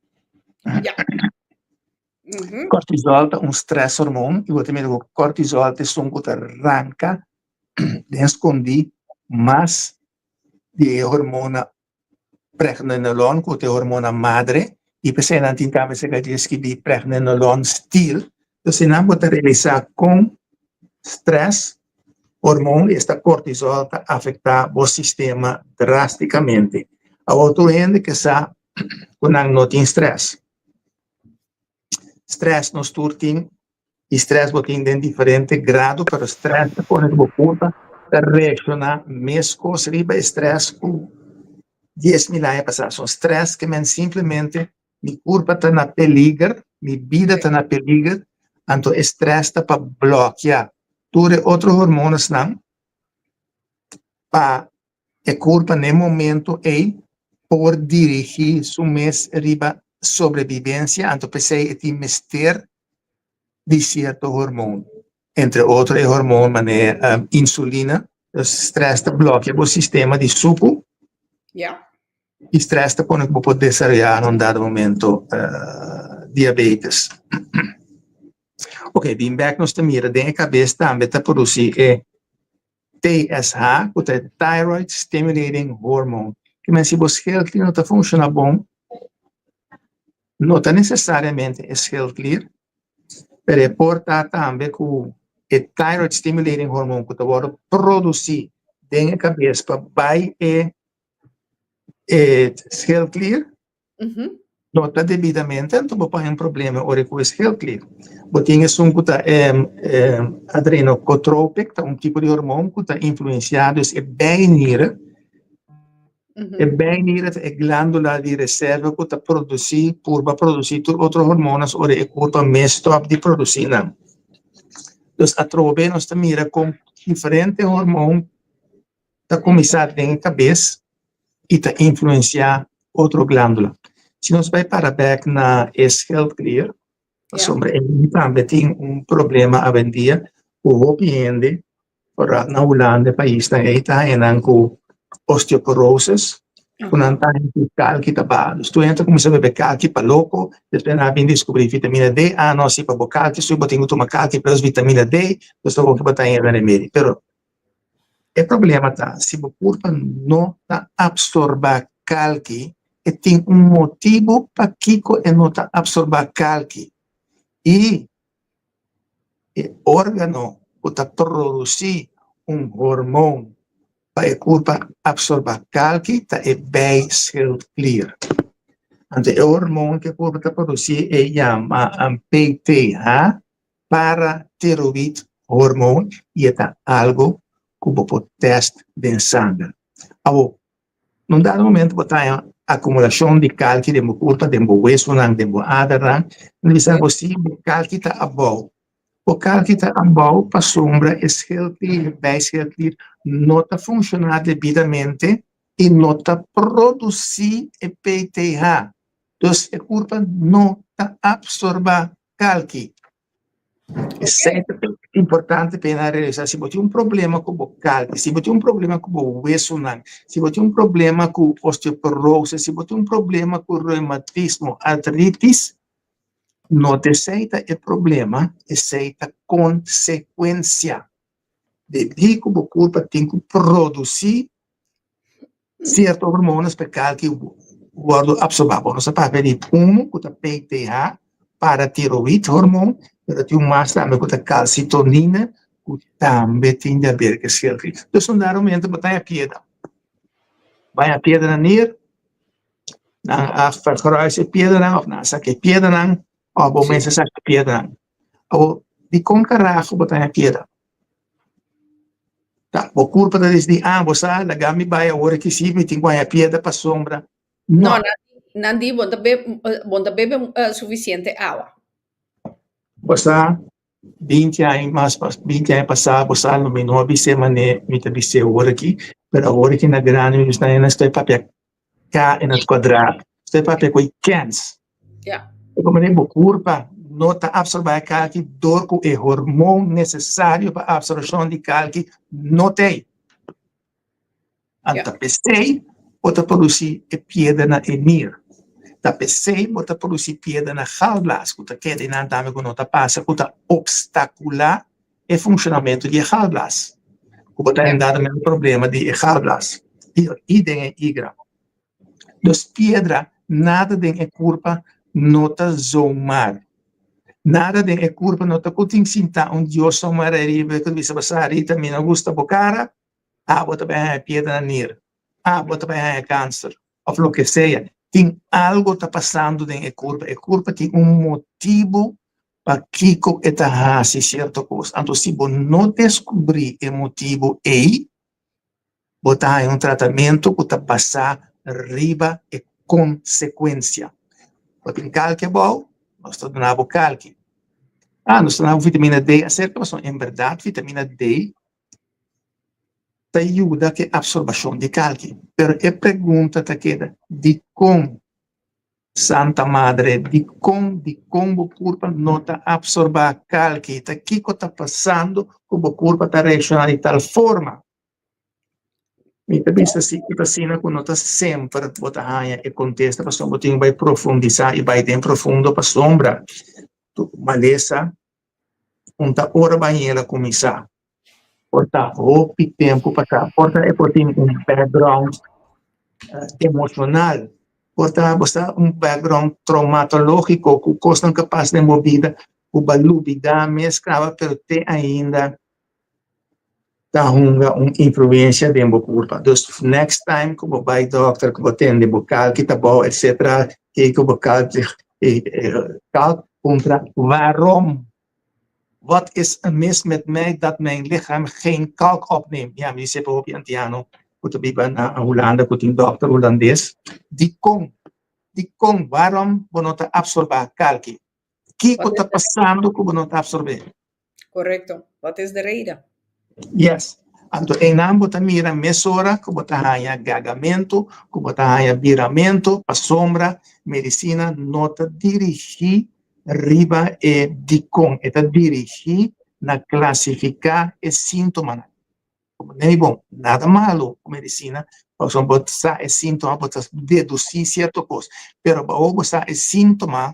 Ja. Cortisol ta un stress hormoon i bo ta mira ku cortisol ta esun ku ta ranka den skondí mas di e hormona pregnenolon ku ta e hormona madre i p'esei nan tin tambe serka dje skibí pregnenolon stil. Entonces nan bo ta realisá kon stress hormon esta cortisol ta afektá bo sistema drástikamente. Awor tur hende ke sa ku nan no tin stress. Stress nos tur tin i stress bo tin den diferente grado pero stress ta pone ku bo kurpa ta reakshoná meskos riba e stress ku 10.000 aña pasá. So stress ke men simplemente mi kurpa ta na peliger, mi bida ta na peliger, anto e stress ta pa blòkia tur e otro hormonasnan pa. E kurpa na e momento ei por dirigí su mes riba sobrebibensia, anto p'esei e tin mester di sierto hormon, entre otro e hormon manera insulina. Stress ta blòkia bo sistema di suku. I stress ta pone ku bo por desaroyá na un dado momento diabetes. Ok, bin bèk nos ta mira den e kabes tambe ta produsí e TSH, ku ta e Thyroid Stimulating Hormone. Ki men si bo schildklier no ta funshoná bon, no ta nesesariamente e schildklier, pero e por ta tambe ku e Thyroid Stimulating Hormone ku ta wòrdu produsí den e kabes pa bai e e schildklier, No ta debidamente, anto bo por haña un problema ora ku e schildklier. Bo tin esun ku ta adrenocorticotropic, ta un tipo di hormon ku ta influensiá dus e bijnieren. E bijnieren ta e glándula di reserva ku ta produsí, purba produsí tur otro hormonas ora e kurpa mes stòp di produsí nan. Dus atrobe nos ta mira kon diferente hormon ta kuminsá den e kabes i ta influensiá otro glándula. Si nos bai para bèk na e schildklier, pasobra e tambe tin un problema awendia ku hopi hende, foral na Hulanda e paisnan ei ta haña nan ku osteoporosis, ku nan ta haña ku kalki ta baha. Dus tur hende ta kuminsá bebe kalki pa loko, despues nan a bin diskubrí vitamina D, ah no si pa bo kalki subi bo tin ku tuma kalki plus vitamina D, dus ta bo ta haña remedi. Pero E problema ta si bo kurpa no ta apsorbá kalki, e tin un motibu pakiko e no ta apsorbá kalki i e órgano ku ta produsí un hormon pa e kurpa apsorbá kalki ta e bijschildklier. Anto e hormon ku e kurpa ta produsí e yama PTH. Paratiroid hormoon y e ta algo cu bo por test den sanger. Awo, na un dado momento bo ta haña acumulacion di calki den bo curpa, den bo wesonan, den bo adernan, nan bisa bo si bo calki ta abou. Bo calki ta abou pasobra e schildklier, e bijschildklier no ta funciona debidamente y no ta produci e PTH. Dus e curpa no ta absorba kalki. Esei ta importante pa nan realisá. Si bo tin un problema ku bo kalki, si bo tin un problema ku bo wesunan, si bo tin un problema ku osteoporosis, si bo tin un problema ku reumatismo, artritis, no ta esei ta e problema, esei ta konsekuensia. Debí ku bo kurpa tin ku produsí Cierto hormonas pa kalki wordo absorba. Bo nos a papia di unu ku ta PTH, paratiroid hormoon, pero tin un mas tambe ku ta calcitonina ku tambe tin di haber ku e schildklier. Dus un dado momento bo ta haña piedra. Bo haña piedra na nier, nan a vergruis e piedranan of nan a saka e piedranan of bo mes a saka e piedranan. Awor, dikon karaho bo ta haña piedra? Ta bo kurpa ta disidí, ah, bo sa, laga mi bai awor aki sí, mi tin ku haña piedra pasobra. No, nan di bo ta bebe, bo ta bebe sufisiente awa. Bo sa, binti aña mas, binti aña pasá, bo sa, lo mi no a bis'é manera mi ta bis'é awor aki, pero awor aki na grandi mi bisa nan estoy papia K in het kwadraat. Estoy papia ku e kens. Ja. E manera bo kurpa no ta absorbá e kalki dor ku e hormon nesesario pa absorpshon di kalki no t'ei. Anto ta p'esei bo ta produsí e piedra na e nir. Ta p'esei bo ta produsí piedra na galblaas ku ta keda einan tambe ku no ta pasa ku ta opstakulá e funshonamentu di e galblaas. Ku bo ta henda tambe un problema di e galblaas i den e igra. Dus piedra, nada den e kurpa no ta zomaar. Nada den e kurpa no ta ku tin sinta un Dios zomaar ariba ku ta bisa bo sa Rita mi no gusta bo kara, abo ta bai haña piedra na nir, abo ta bai haña kanser òf loke sea. Tin algo ta pasando den e kurpa, e kurpa tin un motibu Pakiko e ta hasi sierto kos? Anto si bo no deskubrí e motibu ei, bo ta haña un tratamentu ku ta basá riba e konsekuensia. Bo tin kalki abou, nos ta duna bo kalki. Ah, nos ta duna bo vitamina D aserka, pasobra en bèrdat vitamina D. ta yuda ku e apsorbashon di kalki. Pero e pregunta ta keda, dikon Santa Madre, dikon, dikon bo kurpa no ta apsorbá kalki? Ta kiko ta pasando ku bo kurpa ta reakshoná di tal forma? Mi ta bisa si ku ta asina ku no ta semper bo ta haña e kontesta pasobra bo tin ku bai profundisá i bai den profundo pasobra tur malesa un ta ora bañera kuminsá. Por ta hopi tempu pasá, por ta e por tin un background emoshonal, por ta bo sa un background traumatológiko ku kosnan ku a pasa den bo bida ku bo a lubidá mes kaba pero te ainda ta hunga un influensia den bo kurpa. Dus next time ku bo bai dòkter ku bo tende bo kalki ta bou etcetera kiko bo kalki kalk puntra waarom? Wat is er mis met mij dat mijn lichaam geen kalk opneemt? Ja, mi sepa hopi antiano ku ta biba na Hulanda ku tin dòkter hulandes. Dikon? Dikon? Waarom bo no ta absorbá kalki? Kiko ta pasando ku bo no ta absorb'é? Korekto. Wat is de reden? Yes. Anto einan bo ta mira mesora ku bo ta haña gagamentu, ku bo ta haña biramentu, pasobra medisina no ta dirigí riba e dikon, e ta dirigí na klasifiká e síntomanan. Komprendé mi bon, nada malu ku medisina, pasobra bo sa e síntoma, bo ta dedusí sierto kos, pero bo bo sa e síntoma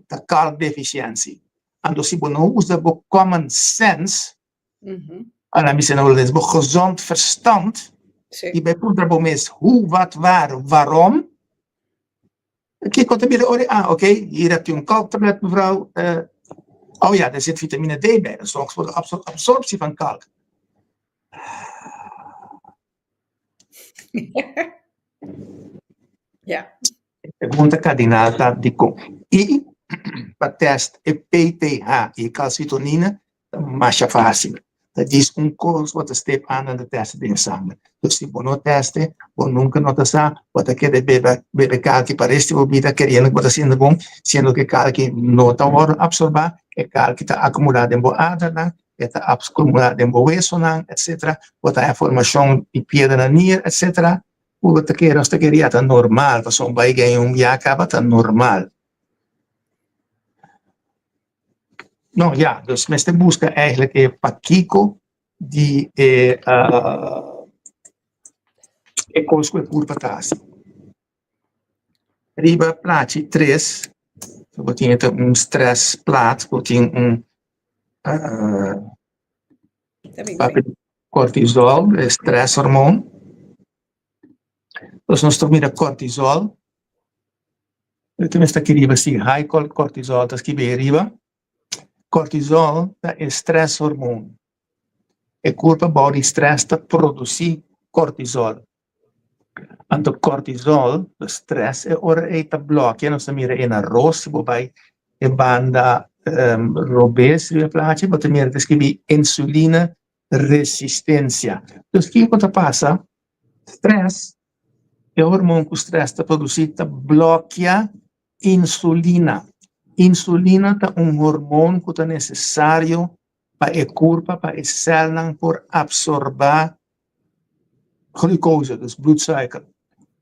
ta kalkdefisiensi. Anto si bo no usa bo common sense, ala mi bisa na hulandes, bo gezond verstand, i bai puntra bo mes hoe, wat, waar, waarom, kiko ta bira ora, ah oké, hier hebt u een kalktablet mevrouw, oh ja, daar zit vitamine D bij, dat zorgt voor de absorptie van kalk. Ja. E pregunta kardinal ta dikon? I pa tèst e PTH i e kalsitonina ta masha fásil. Ta djis un kos bo ta step aan nan ta tèst den sanger. Dus si bo no tèst e, bo nunka no ta sa, bo ta keda bebe bebe kalki pa rest di bo bida keriendo ku bo ta sinti bon, siendo ku e kalki no ta wòrdu apsorbá, e kalki ta akumulá den bo adernan, e ta akumulá den bo wesonan, etcetera, bo ta haña formashon di piedra na nier, etcetera. Ku bo ta kere, nos ta kere ya ta normal, pasobra bai gaña un bia kaba ta normal. No, ya, dus mester buska eigenlijk e pakiko di e e kos ku e kurpa ta hasi. Riba plachi tres bo tin e un stress plaat, bo tin un cortisol, e stress hormoon. Dus nos ta mira cortisol, e ta mester aki riba si high cortisol ta skibi ei riba. Cortisol ta e stress hormoon. E kurpa bou di stress ta produsi cortisol. Anto cortisol, stress e ora ei ta blòkia, nos ta mira e na ros, si bo bai e banda robes riba e plachi bo ta mira ta skibi insulina resistencia. Dus kiko ta pasa? Stress, e hormoon ku stress ta produsi ta blòkia insulina. Insulina ta un hormoon ku ta nesesario pa e kurpa, pa e sèlnan por apsorbá glucose, dus bloedsuiker.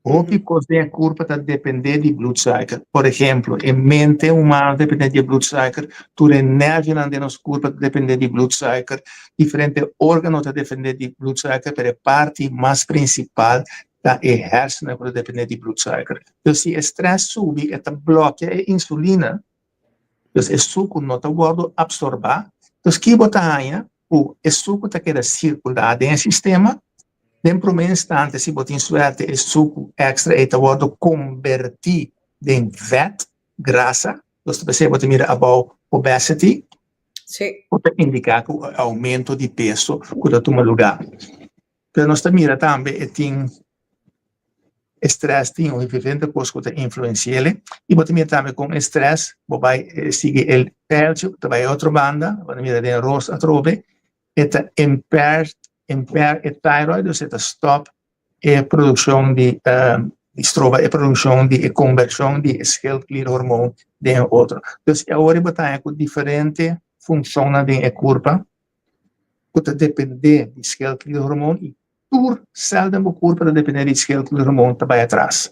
Hopi kos den e kurpa ta dependé di bloedsuiker. Por ehemplo, e mente humano ta dependé di e bloedsuiker, tur e nervionan den nos kurpa ta dependé di bloedsuiker, diferente órgano ta dependé di bloedsuiker, pero e parti mas prinsipal ta e hersenen ku ta dependé di bloedsuiker. Dus si e strès subi e ta blòkia e insulina, dus e suku no ta wòrdu apsorbá. Dus ki bo ta haña? Ku e suku ta keda sirkulá den e sistema. Den promé instante si bo tin suerte e suku èkstra ei ta wòrdu kombertí den vèt, grasa. Dus ta p'esei bo ta mira abou obesity. Ku ta indiká ku e oumento di peso ku ta tuma lugá. Pero nos ta mira tambe e tin e stress tin un diferente kos ku ta influensi'el i bo ta mira tambe kon e stress bo bai sigui e pèlchi ta bai e otro banda bo ta mira den ros atrobe e ta impair impair e thyroid dus e ta stòp e produkshon di stroba e produkshon di e konbershon di e schildklierhormoon den e otro dus awor bo ta haña ku diferente funshonnan den e kurpa. ku ta dependé di schildklierhormoon i tur sèl den bo kurpa ta dependé di schildklierhormoon ta bai atras.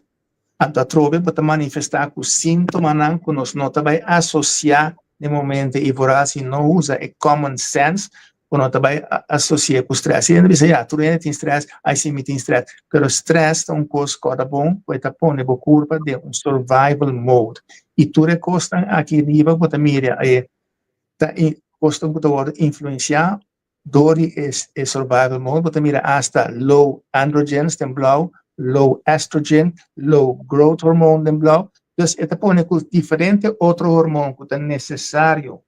Anto atrobe bo ta manifestá ku síntomanan ku nos no ta bai asosiá den momento ei vooral si no usa e common sense ku no ta bai asosi'é ku strès. Si hende bisa ya tur hende tin strès, ai si mi tin strès, pero strès ta un kos kòrda bon ku e ta pone bo kurpa den un survival mode i tur e kosnan aki riba bo ta mira e ta kosnan ku ta wòrdu influensiá dor di e survival mode. Bo ta mira asta low androgens den blou, low estrogen, low growth hormone den blou. Dus e ta pone ku diferente otro hormon ku ta nesesario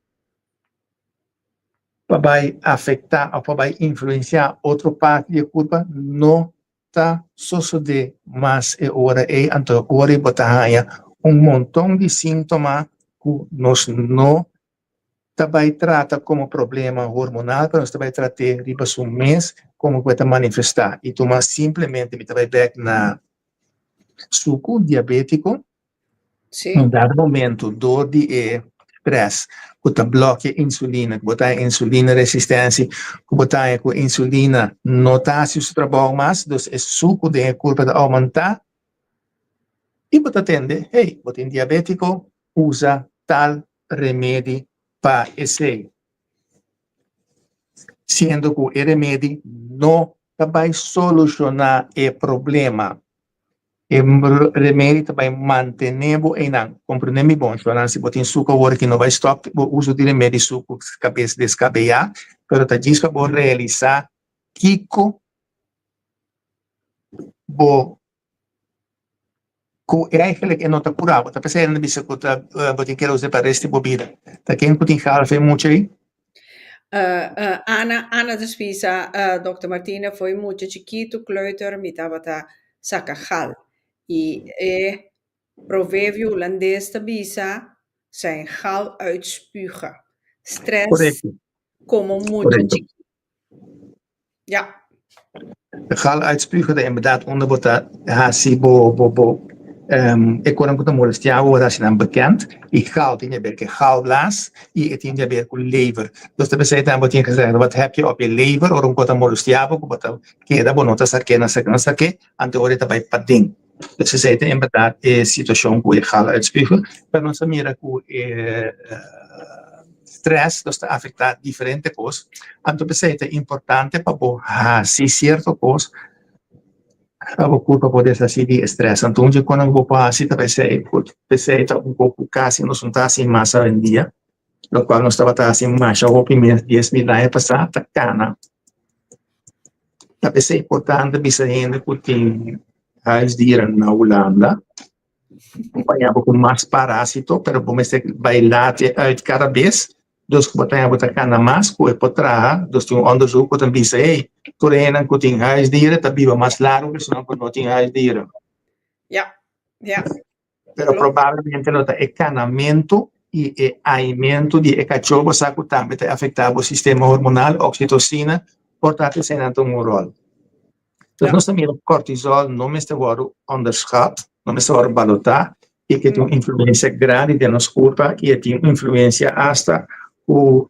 pa bai afektá òf pa bai influensiá otro parti di e kurpa no ta sosodé mas e ora ei. Anto e ora ei bo ta haña un monton di síntoma ku nos no ta bai trata komo problema hormonal, pero nos ta bai trat'é riba su mes komo ku e ta manifestá. I tuma simplemente mi ta bai bèk na suku diabétiko. Un dado momento dor di e strès ku ta blòkia insulina, ku bo ta haña insulina resistensia, ku bo ta haña ku insulina no ta hasi su trabou mas, dus e suku den e kurpa ta oumentá i bo ta tende, hey, bo tin diabétiko, usa tal remedi pa esei. Siendo ku e remedi no ta bai solushoná e problema. E remedi ta bai mantené bo einan. Komprendé mi bon, shornan, si bo tin suku awor aki no bai stòp bo uso di remedi suku kabes deskabeyá, pero ta djis pa bo realisá kiko bo Ku eigenlijk e no ta kura bo. Ta p'esei nan ta bisa ku ta bo tin kere usa pa rest di bo bida. Ta ken ku tin gal fe mucha ei? Ana, Ana ta spisa, Dokter Martina, fo'i mucha chikitu, kleuter, mi tabata saka gal. I e proverbio hulandes ta bisa, zijn gal uitspugen. Stress Korekto. komo mucha Korekto. chikitu. Ja. De gal uitspugen ta inderdaad unda bo ta hasi bo bo bo e konan ku ta molestia bo, bo ta hasi nan bekend. I gal tin di haber ku e galblaas i e tin di haber ku lever. Dus ta p'esei tambe bo tin gezegd wat heb je op je lever ora un kos ta molestia bo ku bo ta keda bo no ta sa ke na sa ke na sa ke anto ora e ta bai paden. Dus esei ta inderdaad e situashon ku e gal uitspugen. Pero nos a mira ku e stress nos ta afektá diferente kos. Anto p'esei ta importante pa bo hasi sierto kos pa bo kurpa por deshasí di e stress. Anto un dje konan ku bo por hasi ta p'esei ku p'esei ta un kos ku kasi nos no ta hasi mas awendia, lokual nos tabata hasi masha hopi mes 10,000 aña pasá, ta kana. Ta p'esei importante bisa hende ku tin huisdieren na Hulanda, bo paña bo ku mas parásito, pero bo mester bai laat e uit kada bes, dus ku bo ta haña bo ta kana mas ku e por traha, dus tin un onderzoek ku ta bisa hey, tur e hendenan ku tin huisdieren ta biba mas largu ku esnan ku no tin huisdieren. Ja, ja. Pero probablemente lo ta e kanamentu i e aimentu di e kachó bo sa ku tambe ta afektá bo sistema hormonal, oksitosina, por ta eseinan ta un ròl. Dus nos ta mira kortisol no mester wòrdu onderschat, no mester wòrdu balotá i ke tin un influensia grandi den nos kurpa i e tin un influensia asta ku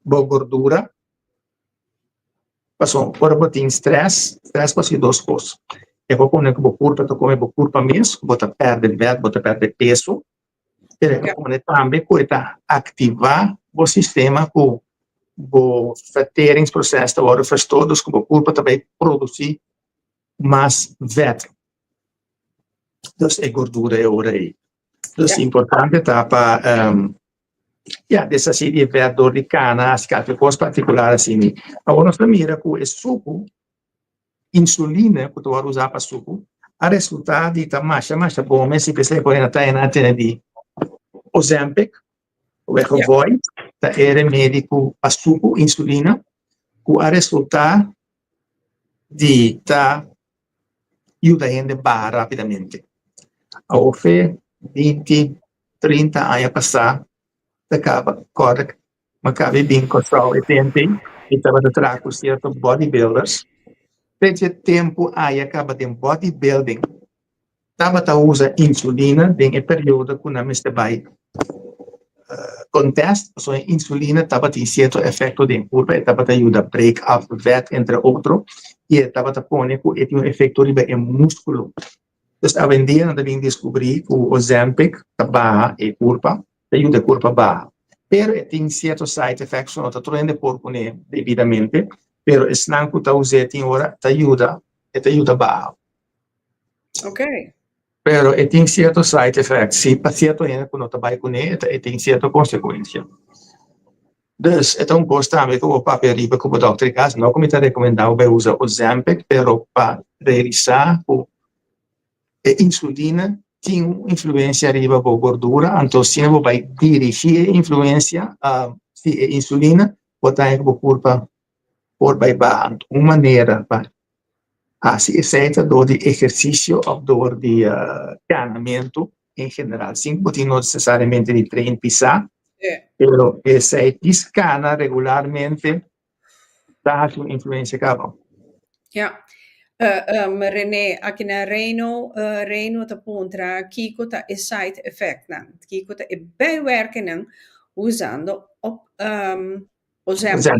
bo gordura. Pasobra ora bo tin stress, stress por hasi dos kos. E por pone ku bo kurpa ta kome bo kurpa mes, bo ta pèrdè vèt, bo ta pèrdè peso, pero e por pone tambe ku e ta aktivá bo sistema ku bo verteringsproces ta wòrdu verstoord, dus ku bo kurpa ta bai produsí mas vèt. Dus e gordura e ora ei. Dus importante ta pa ya deshasí di e vèt dor di kana, hasi kalke kos partikular asina. Awor nos ta mira ku e suku, insulina ku ta wòrdu usá pa suku, a resultá di ta masha masha bon mes i p'esei por hende ta hende a tene di Ozempic, Wegovy, ta e remedi ku pa suku, insulina, ku a resultá di ta yuda hende baha rápidamente. Awor fe 20, 30 aña pasá ta kaba kòrda mi kaba e bin Kòrsou e tempu ei mi tabata traha ku sierto bodybuilders. Te dje tempu aya kaba den bodybuilding tabata usa insulina den e periodo ku nan mester bai. Contest, pasobra e insulina tabatin cierto efecto den curpa, e tabata yuda break up vet entre otro, y e tabata pone cu e tin un efecto riba e musculo. Dus awendia nan ta bin descubri cu Ozempic ta baha e curpa, ta yuda e curpa baha. Pero e tin cierto side effects cu no ta tur hende por cune debidamente, pero esnan cu ta us'e tin ora ta yuda, e ta yuda baha. Pero e tin cierto side effects, si pa cierto hende cu no ta bay cune e tin cierto consecuencia. Dus e ta un cos tambe cu bo papia riba cu bo dokter di cas, no cu mi ta recomenda bo bay usa Ozempic, pero pa realisá cu e insulina tin un influencia riba bo gordura, anto asina bo bay dirigi e influencia di e insulina, bo ta haña cu bo curpa por bay baha. Anto un manera pa hasi esei ta dor di ehersisio òf dor di kanamentu en general, sin ku bo tin nesesariamente di train pisá, pero esei djis kana regularmente ta hasi un influensia kaba. Ya. René, aki na Reino, Reino ta puntra kiko ta e side effectnan, kiko ta e bijwerkingnan usando op Ozempic.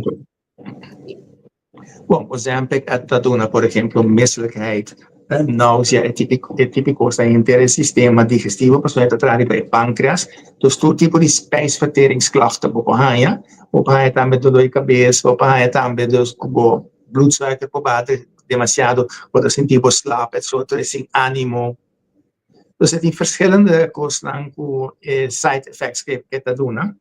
Bon, Ozempic a ta duna por ehemplo misselijkheid, nausea, e tipo e tipo kos ta henter e sistema digestivo pasobra e ta traha riba e pancreas. Dus tur tipo di spijsverteringsklachten bo por haña. Bo por haña tambe dolor di kabes, bo por haña tambe dus ku bo bloedsuiker por baha demasiado, bo ta sinti bo slap etcetera, sin animo. Dus e tin verschillende kosnan ku e side effects ke e ta duna.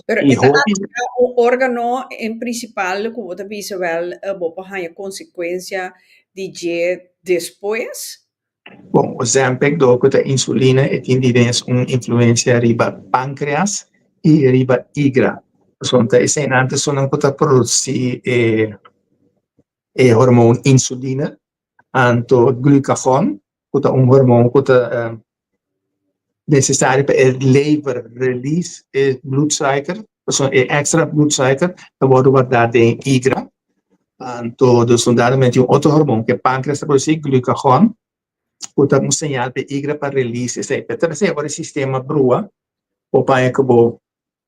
Pero e ta ataká un órgano en prinsipal ku bo ta bisa wèl bo por haña konsekuensia di dje despues? Bon, Ozempic dor ku ta insulina e tin di mes un influensia riba pánkreas i riba igra. Pasobra ta eseinan ta esunnan ku ta produsí e e hormoon insulina, anto glucagon ku ta un hormoon ku ta necesario pa e lever release e bloedsuiker, pasobra e extra bloedsuiker ta wordo warda den e igra, anto dus un dado momento tin un otro hormoon cu e pancreas ta produci, glucagon, cu ta un señal pa e igra pa release esey. Pero ta esey ora e sistema brua, bo paña cu bo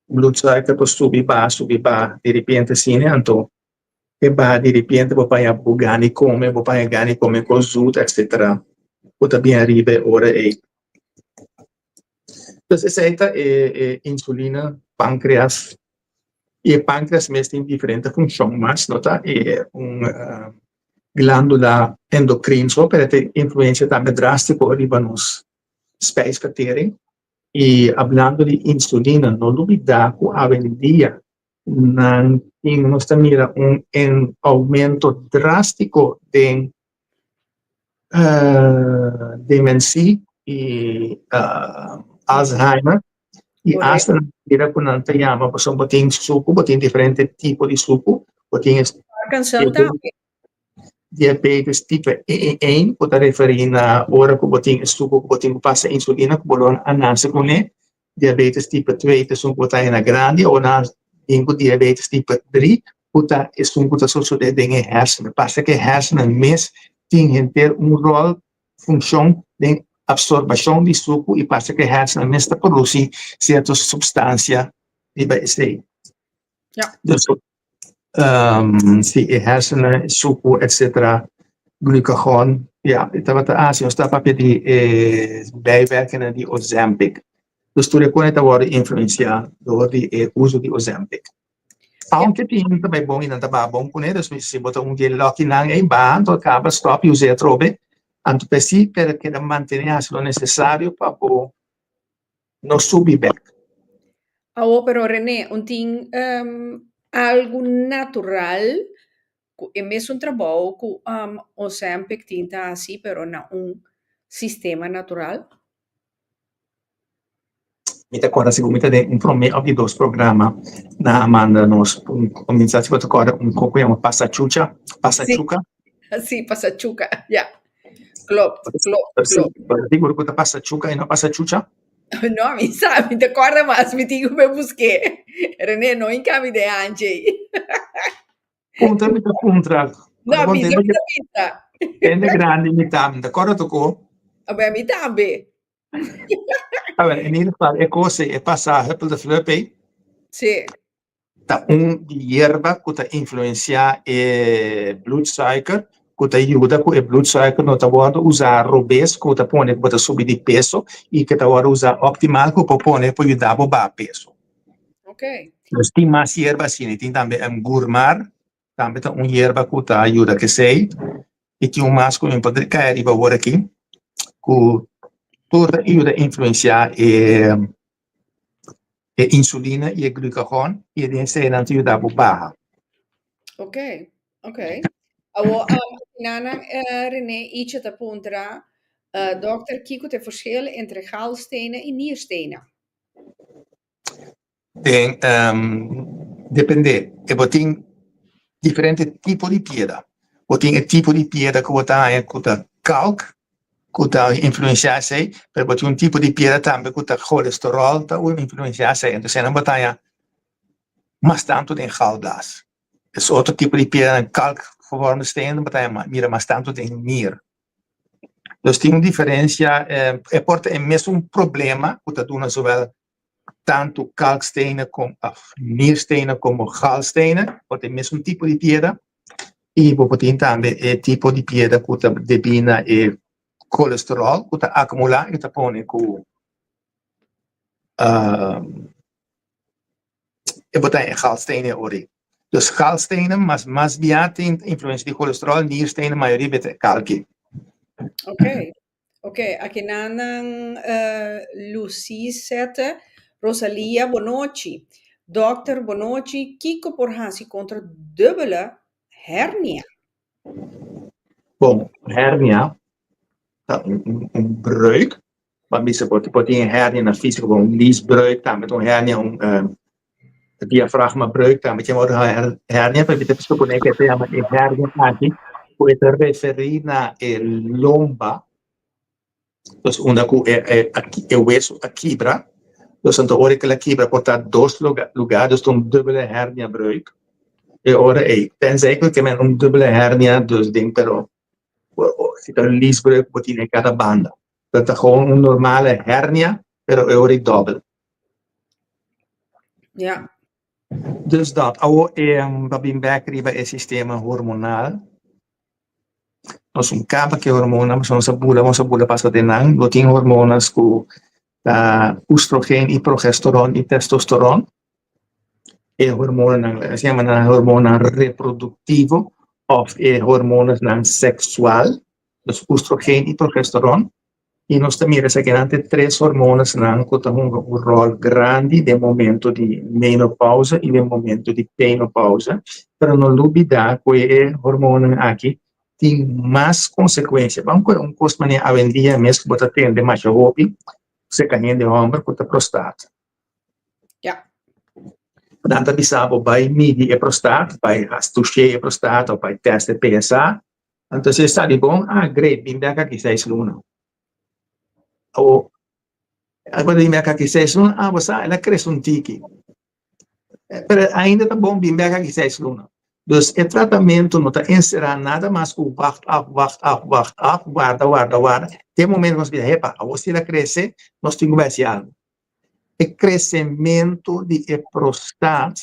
bloedsuiker por subi baha, subi baha diripiente asina, anto E baha di ripiente bo paña bo gana di come, bo paña gana di come cos zoet etcetera. Bo ta bien ariba e ora ey. Pues esey ta e e insulina, pancreas. Y e pancreas mes tin diferente funcion mas, no ta e un glandula endocrine so, pero e tin influencia tambe drastico riba nos spijsvertering. Y hablando di insulina, no lubida cu awendia Nan tin nos ta mira un en aumento drástiko den demensi i Alzheimer i asta nan mira ku nan ta yama pasobra bo tin suku, bo tin diferente tipo di suku, bo tin Parkinson tambe. Diabetes tipo 1 ku ta referí na ora ku bo tin e suku ku bo tin ku pasa insulina ku bo lo a nase kuné. Diabetes tipo 2 ta esun ku bo ta hena grandi o nan bin ku diabetes tipo 3 ku ta esun ku ta sosodé den e hersenen. Parse ku e hersenen mes tin henter un ròl, funshon den apsorbashon di suku i parse ku e hersenen mes ta produsí sierto supstansia riba esei. Dus si e hersenen, suku etcetera, glucagon, ya, e tabata hasi, nos ta papia di e bijwerkingen di Ozempic. Dus tur e kos ta wòrdu influensiá dor di e uso di Ozempic. Aunke tin hende ta bai bon i nan ta baha bon kuné, dus si bo ta un di e lucky nan ei baha, anto kaba stòp i us'é atrobe, anto p'esei pero keda mantené hasi lo nesesario pa bo no subi bek. Awo pero René, un tin algu natural ku e mesun trabou ku Ozempic tin ta hasi pero na un sistema natural? Mi ta kòrda si ku mi ta den un promé òf di dos programa nan a manda nos un kuminsá si bo ta kòrda un kos ku yama pasachucha, pasachuka. Sí, pasachuka, ya. Klopt, klopt, klopt. Pero sigur ku ta pasachuka i no pasachucha? No, mi sa, mi ta kòrda mas, mi tin ku be busk'é. René, no hinka mi den hanchi ei. Puntra mi ta puntra. No, bisa mi ta bisa. Hende grandi mi ta, mi ta kòrda tokó. Awe, mi tambe. A ver, in ieder geval, e kos ei, e pasa huppel de flup ei, Sí. ta un di yerba ku ta influensiá e bloedsuiker, ku ta yuda ku e bloedsuiker no ta wòrdu usá robes, ku ta pone ku bo ta subi di peso, i ku ta wòrdu usá optimal ku por pone por yuda bo baha peso. Ok. Dus tin mas yerba asina, tin tambe un gurmar, tambe ta un yerba ku ta yuda kesei, i tin un mas ku mi por kai ariba awor aki, ku tur ta yuda influensiá e e insulina i e glucagon i den esei nan ta yuda bo baha. Ok, ok. Awo, um, nanan, uh, René Ietje ta puntra, uh, dokter, kiko ta e verschil entre galstenen i nierstenen? Den, um, depende. E bo tin diferente tipo di piedra. Bo tin e tipo di piedra ku bo ta haña ku ta kalk, ku ta influensiá esei, pero bo tin un tipo di piedra tambe ku ta kolesterol ta influensiá esei. Entonces nan bo ta haña mas tantu den galblaas. Es otro tipo di piedra, kalk gevormde stenen, bo ta haña mira mas tantu den nier. Dus tin un diferensia, e por ta e mesun problema ku ta duna zowel tantu kalkstenen kom of nierstenen komo galstenen, por ta e mesun tipo di piedra, i bo por tin tambe e tipo di piedra ku ta debí na e kolesterol ku ta akumulá i ta pone ku e bo ta e galstenen ori. Dus galstenen mas mas bia tin influensia di kolesterol, nierstenen mayoria bia ta e kalki. Ok. Ok, aki nan nan uh, Lucy Sette, Rosalia, bonochi. Dokter, bonochi, kiko por hasi kontra dubbele hernia? Bon, hernia ta un, un, un breuk. Maar bisa por, por tin hernia na físico, un liesbreuk, tambe un hernia, un um, diafragmabreuk, tambe tin otro hernia, pero mi ta supone que se llama e hernia aki, ku e ta referí na e lomba, dus unda ku e, e, e hueso a kibra, dus anto ora ku el a kibra por ta dos lugar, lugar, dus ta un dubbele herniabreuk. E ora ei, tenzij ku ke men un dubbele hernia, dus den, pero si ta un liesbreuk bo tin e kada banda. Dat ta gewoon un normale hernia, pero e ora ei dobbel. Ja. Dus dat. Awo e pa bin bek riba e sistema hormonal. Nos un kaba ke hormona, nos a bula, nos a bula pasa den nan. Bo tin hormonas ku ta oestrogen i progesteron i testosteron. E hormonanan, se yama nan hormona reproduktivo of e hormonanan seksual. Dus oestrogen i progesteron. I nos ta mira esaki nan ta e tres hormonasnan ku ta hunga un ròl grandi den momento di menopausa i den momento di penopausa. Pero no lubidá ku e hormonnan aki tin mas konsekuensia. Ban ku un kos manera awendia mes ku bo ta tende masha hopi serka hende hòmber ku ta prostat. Ja. Nan ta bisa bo bai midi e prostat, bai hasi touché e prostat òf bai tèst e PSA. Anto si e sa di bon, ah great, bin bek aki seis luna. O bo ta bin bek aki seis luna, ah bo sa el a krese un tiki. Pero ainda ta bon bin bek aki seis luna. Dus e tratamentu no ta enserá nada mas ku wacht af, wacht af, wacht af, warda, warda, warda, te momento ku nos bisa, hepa, awor si el a krese, nos tin ku bai hasi algu. E kresementu di e prostat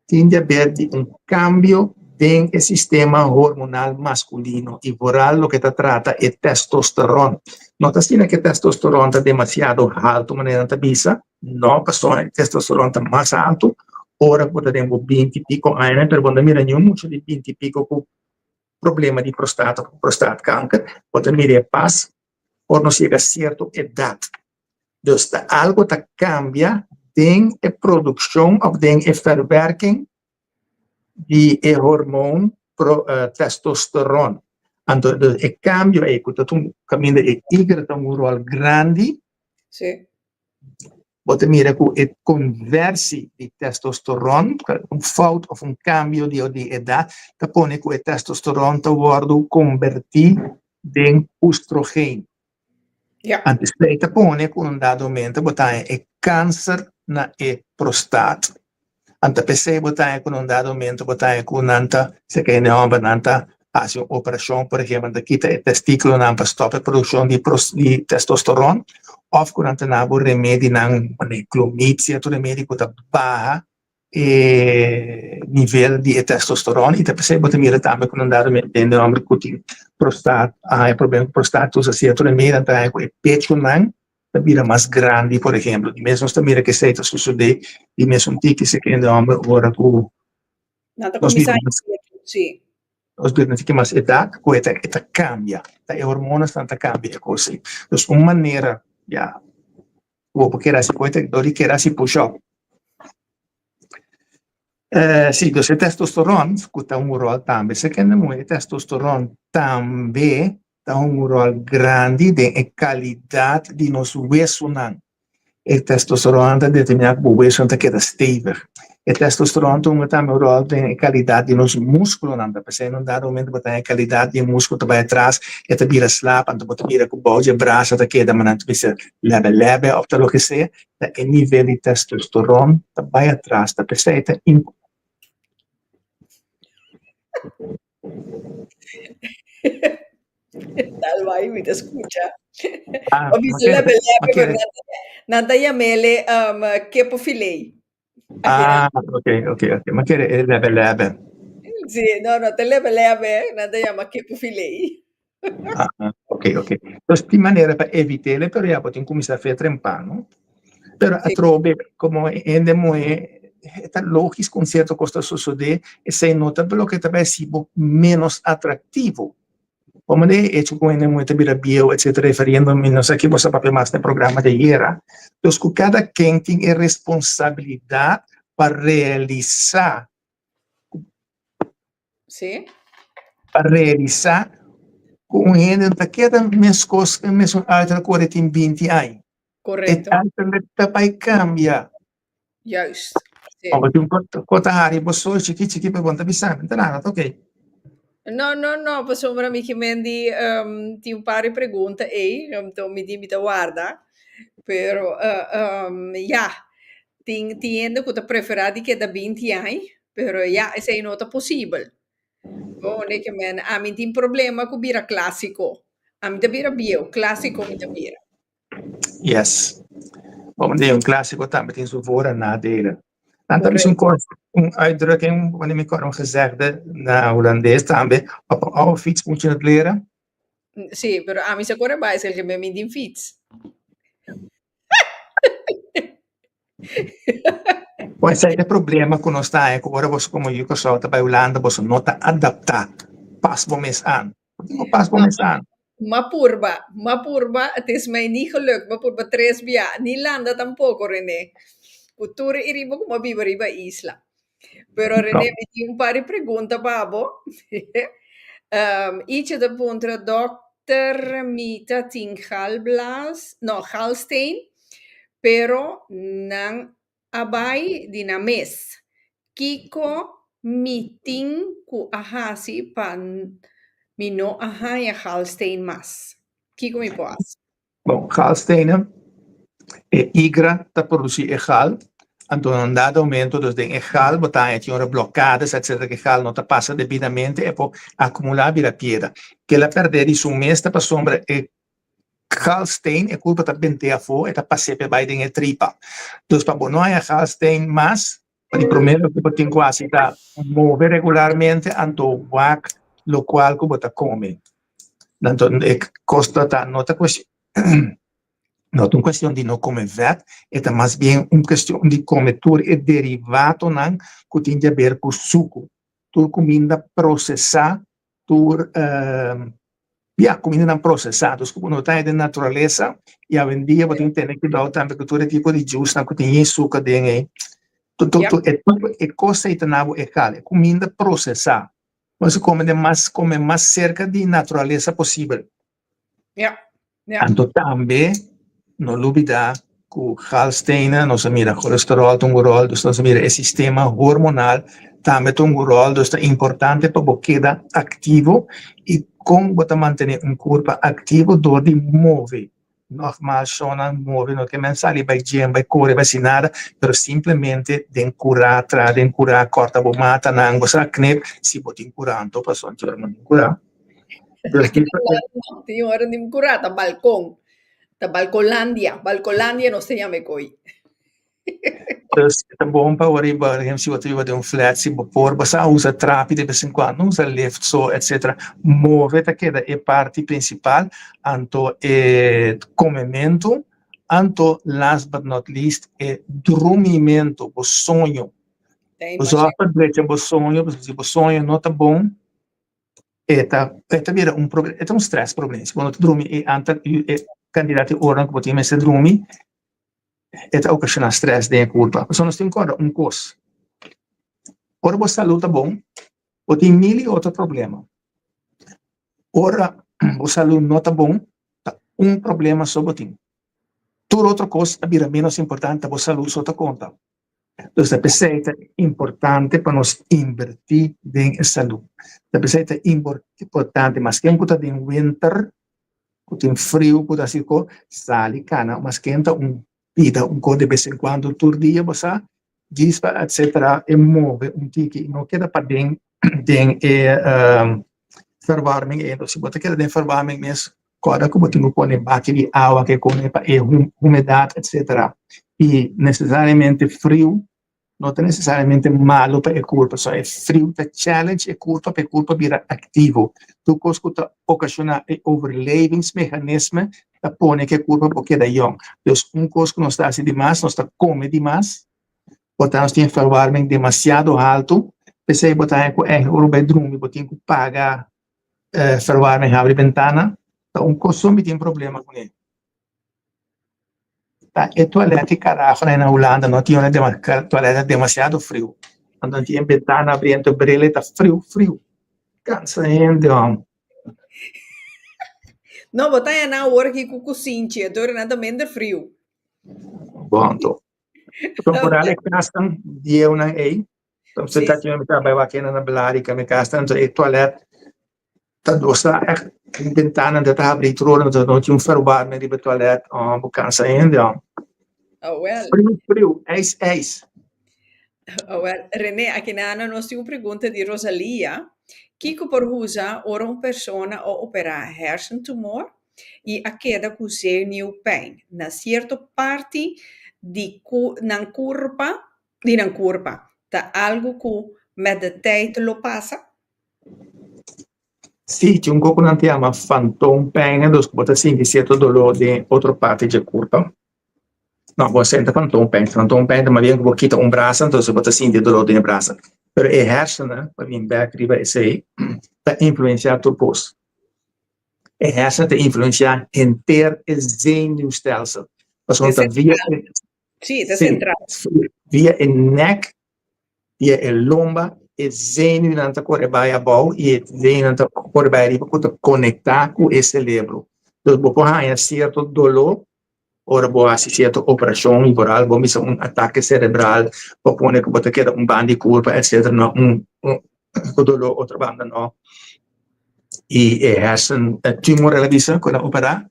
tin di haber di un kambio den e sistema hormonal maskulino i vooral loke ta trata e testosteron. No ta asina ku e testosteron ta demasiado haltu manera nan ta bisa, no, pasobra e testosteron ta mas haltu ora ku bo ta den bo binti i piko añanan, pero bo no ta mira niun mucha di binti i piko ku problema di prostata òf prostaatkanker, bo ta mira e pas ora nos yega sierto edat. Dus ta algo ta cambia den e produccion of den e verwerking di e hormoon pro, uh, testosteron. Anto dus e cambio ei cu ta un caminda e iger ta un rol grandi. Sí. Bo ta mira cu e conversie di testosteron, un fout of un cambio di di edad, ta pone cu e testosteron ta wordo converti den oestrogeen. Ja. Anto esei ta pone ku un dado momento bo ta haña e kanser na e prostat. Anto p'esei bo ta haña ku un dado momento bo ta haña ku nan ta, si ke hende hòmber nan ta hasi un operashon, por ehempel nan ta kita e testikulonan pa stòp e produkshon di di testosteron, òf ku nan ta na bo remedinan manera clomid, sierto remedi ku ta baha e nivel di e testosteron i ta p'esei bo ta mira tambe ku nan dado hende hòmber ku tin prostat a haña problema ku prostat ta usa sierto remedi nan ta haña ku e pechonan ta bira mas grandi por ehemplo di mes nos ta mira ku esei ta sosodé di mesun tiki si hende hòmber ora ku Nan ta kuminsá sí. Nos bira tiki mas edat ku e ta e ta kambia ta e hormonasnan ta kambia e kos ei dus un manera ya Bo por kere hasi koe dor di kere hasi push up. Si, dus e testosteron ku ta un ròl tambe si kende muhé e testosteron tambe ta un ròl grandi den e kalidat di nos wesunan. E testosteron ta determiná ku bo wesunan ta keda stevig. E testosteron ta hunga tambe un ròl den e kalidat di nos múskulonan. Ta p'esei na un dado momento bo ta haña e kalidat di e múskulo ta bai atras, e ta bira slap, anto bo ta mira ku bou dje brasa ta keda, ma nan ta bisa lèbè lèbè òf ta loke sea, ta e nivel di testosteron ta bai atras. Ta p'esei ta Tal bai mi ta skucha. Ah, Bo bisa lèbè lèbè, pero nan ta yam'é kepo filé. Ah, ok, ok, ok. Ma kere e lebe lebe. Sí, no, no ta lebe lebe, nan ta yama kepo filé. Ah, ok, ok. Dus tin manera pa evit'é, pero ya bo tin kuminsá fe trempano. Pero atrobe, komo hende muhé, ta lógis ku un sierto kos ta sosodé, esei no ta loke ta bai hasi bo ménos atraktivo. Como de hecho cu hende muhe ta bira bieu etc referiendo mi no sa ki boso a papia mas na e programa di ayera. Dus cu cada ken tin e responsabilidad pa realisa Sí. pa realisa cu un hende no ta keda mescos cu e mesun uiterlijk cu ora e tin binti aña. E Correcto. uiterlijk ta bay cambia. Juist. Sí. Ora tin un kota hari bo so chiki chiki pero bo no ta bisa mi ta nada ta oké. No, no, no, pasobra mi ke men di um, tin un par di pregunta ei, anto mi di mi ta warda. Pero uh, um, ya, tin, tin hende ku ta preferá di keda binti aña, pero ya, esei no ta posibel. Bo ke men, ami tin problema ku bira klásiko. Ami ta bira bieu, klásiko mi ta bira. Yes. Bon, di un clásico tambe tin su voor en nadelen. Dan tambe is un kort, un uitdrukking, wanneer mi kort un gezegde na Holandes tambe, op een oude fiets moet je het leren. Sí, pero ami sa kore bicycle ke mi tin fiets. Bon, esei e problema ku nos ta haña ku ora boso komo yu Kòrsou ta bai Hulanda boso no ta adaptá pas bo mes aan. Bo tin ku pas bo mes aan. M'a purba, m'a purba, het is mij niet gelukt. M'a purba tres bia, ni landa tampoco, René. Ku tur i riba ku m'a biba riba isla. Pero René, mi tin un par di pregunta pa bo. Um, Ietje ta puntra, Dokter, mi ta tin galblaas, no, galsteen, pero nan a bai di nan mes. Kiko mi tin ku a hasi pa mi no a haña galsteen mas? Kiko mi por hasi? Bon, galstenen, e igra ta produsí e gal, anto na un dado momento, dus den e gal bo ta haña tin ora blokades etcetera ku e gal no ta pasa debidamente, e por akumulá bira piedra. Kila pèrdè di su mes ta pasobra e Galsteen, e kulpa ta bent'é afó, e ta pas'é p'e bai den e tripa. Dus pa bo no haña galsteen mas, pa di promé loke bo tin ku hasi ta move regularmente anto wak lokual ku bo ta kome. Anto e kos ta ta no ta kuestion no ta un kuestion di no kome vèt, e ta mas bien un kuestion di kome tur e derivatonan ku tin di aber ku suku. Tur kuminda prosesá tur ya kumindanan prosesá dus ku no ta den naturalesa i awendia bo tin tene kuidou tambe ku tur e tipo di juicenan ku tin yin suka den ei tur tur e e kos ei ta na bo e kal e kuminda prosesá bo mester kome den mas kome mas serka di naturalesa posibel. Ja, ja. Anto tambe no lubida ku galstenen, nos a mira kolesterol ta un ròl, dus nos a mira e sistema hormonal tambe ta un ròl, dus ta importante pa bo keda aktivo i kon bo ta mantené un kurpa aktivo dor di move. Nògmaals shownan move no ke men sali bai gym, bai kore, bai hasi nada, pero simplemente den kurá, traha den kurá, kòrta bo matanan, bo sa knip, si bo tin kurá anto pasobra anto no tin kurá. Tin ora tin kurá ta balkon. Ta Balcolandia, Balcolandia nos ta yama e koi. Dus ta bon pa ora riba, por ehempel, si bo ta biba den un flat, si bo por, bo sa usa trapi de bes en cuando, no usa lift so, etcetera. Move ta keda e parti principal, anto e comemento, anto last but not least e drumimento, bo soño. Bo zorg pa drecha bo soño, pasobra si bo soño no ta bon, e ta e ta bira un proble e ta un stress problem. Si bo no ta drumi e anta e kantidat di oranan ku bo tin mester drumi, e ta okashoná stress den e kurpa. Pasobra nos tin kòrda un kos, ora bo salú ta bon, bo tin mil i otro problema. Ora bo salú no ta bon, ta un problema so bo tin. Tur otro kos a bira ménos importante, ta bo salú so ta konta. Dus ta p'esei ta importante pa nos invertí den e salú. Ta p'esei ta importante maske ku ta den winter, ku tin friu ku ta hasi ko, sali kana maske ta un bida un ko de bes en kuando tur dia bo sa djis pa etcetera e move un tiki i no keda paden den e verwarming ei. Si bo ta keda den verwarming mes Kòrda ku bo tin ku pone baki di awa ke kome pa e humedat etsetera. I nesesariamente friu no ta nesesariamente malu pa e kurpa, so e friu ta challenge e kurpa pa e kurpa bira aktivo. Tur kos ku ta okashoná e overlevingsmechanisme ta pone ku e kurpa por keda yòn. Dus un kos ku nos ta hasi dimas, nos ta kome dimas, por ta nos tin e verwarming demasiado haltu, p'esei bo ta haña ku ègt ora bo bai drumi bo tin ku paga Verwarming habri bentana ta un kos so mi tin problema kuné. Ta e toilet di karajo na Hulanda no tin una toilet demasiado friu. Anto tin e bentana abri anto bril e ta friu friu. Kansa hende hòm. No, bo ta haña awor aki ku kusinchi, anto nan ta minder friu. Bon anto. Temporal e kasnan bieunan ei Entonces ta mi ta bai wak na Blarika mi kas tanto e toilet ta dosa echt un bentana ta habri tur ora entonces no tin un verwarming riba e toilet oh bo cansa hende oh. Oh well. Friu friu ijs ijs. Oh well Rene aki nan nos tin un pregunta di Rosalia kiko por usa ora un persona a opera hersentumor i a keda ku zenuwpijn na sierto parti di ku nan kurpa di nan kurpa ta algu ku met de tijd lo pasa? Sí, tin un kos ku nan ta yama fantoompijnen, dus ku bo ta sinti sierto doló den otro parti dje kurpa. No, bo senta fantoompijn. Fantoompijn ta mas bien ku bo kita un brasa, entonces bo ta sinti e doló den e brasa. Pero e hersenen, pa bin bèk riba esei, ta influensiá tur kos. E hersenen ta influensiá henter e zenuwstelsel. Pasobra ta via e. Sí, ta central. Via e nek, via e lomba, e zenuwnan ta kore bai abou i e zenuwnan ta kore bai ariba ku ta konektá ku e selebro. Dus bo por haña sierto doló ora bo hasi sierto operashon i por algo bo misa un atake serebral por pone ku bo ta keda un banda di kurpa etcetera no un ku doló otro banda no. I e hersen tumor el a bisa ku el a operá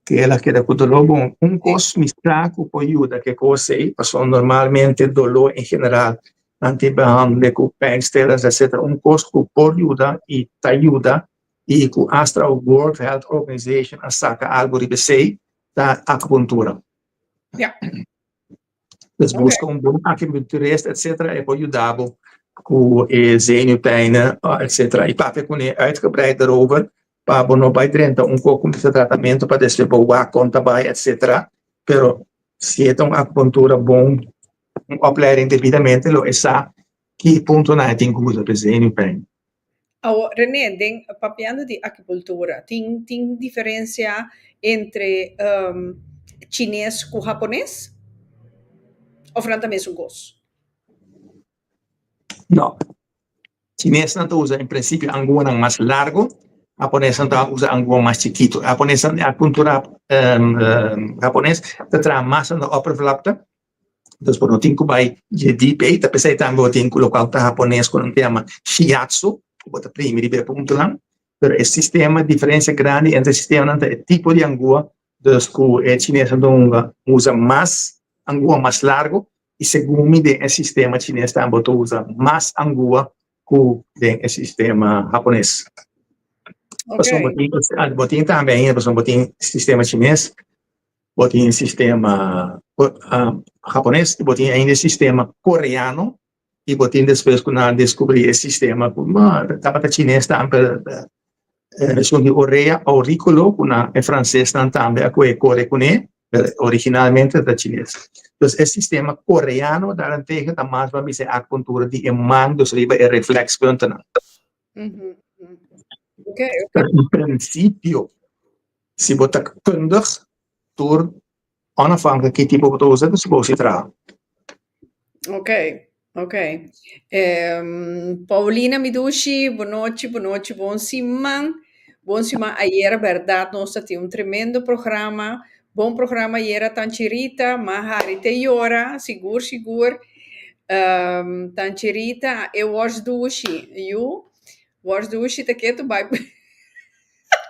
Ku el a keda ku doló bon. Un kos mi sa ku por yuda ku e kos ei, pasobra normalmente doló en general nan tin behandel ku pijnstillers etcetera. Un kos ku por yuda i ta yuda i ku asta World Health Organization a saka algu riba esei ta akupuntura. Ja. Dus buska un bon akupunturist etcetera e por yuda bo ku e zenuwpijnen etcetera. I papia kuné uitgebreid daarover pa bo no bai drenta un kos kuminsá tratamentu pa despues bo wak kon ta bai etcetera. Pero si e ta un akupuntura bon, un opleiding debidamente lo e sa ki puntonan e tin ku usa pa e zenuwpijn. Awor, René, den papiando di akipultura, tin tin diferensia entre chines ku hapones? Of nan ta mesun kos? No. Chinesnan ta usa en prinsipio anguanan mas largo, haponesnan ta usa angua mas chikitu. Haponesnan, e akultura hapones ta traha mas na oppervlakte. Dus bo no tin ku bai dje diep ei, ta p'esei tambe bo tin ku lokual ta hapones ku nan ta yama shiatsu, ku bo ta primi riba e puntonan. Pero e sistema, diferensia grandi entre e sistemanan ta e tipo di angua, dus ku e chinesnan ta hunga usa mas angua mas largu i segun mi den e sistema chines tambe bo ta usa mas angua ku den e sistema hapones. Pasobra bo tin, bo tin tambe ainda pasobra bo tin sistema chines. Bo tin e sistema Hapones, bo tin ainda e sistema Koreano i bo tin despues ku nan a deskubrí e sistema ku tabata chines tambe, esun di orea, aurikulo, ku nan e fransesnan tambe a kohe kore kuné, pero originalmente ta chines. Dus e sistema koreano daarentegen ta mas ban bisa e akupuntura di e man, dus riba e reflekspuntennan. Pero en prinsipio si bo ta kundig tur onafhankelijk ki tipo bo ta usa ta supos di traha. Ok, ok. Paulina mi dushi, bonochi, bonochi, bon siman. Bon siman. Ayera berdad nos ta tin un tremendo programa. Bon programa ayera Tanchi Rita, m'a hari te yora, sigur sigur. Tanchi Rita, e wors dushi, yu. Wors dushi ta ketu bai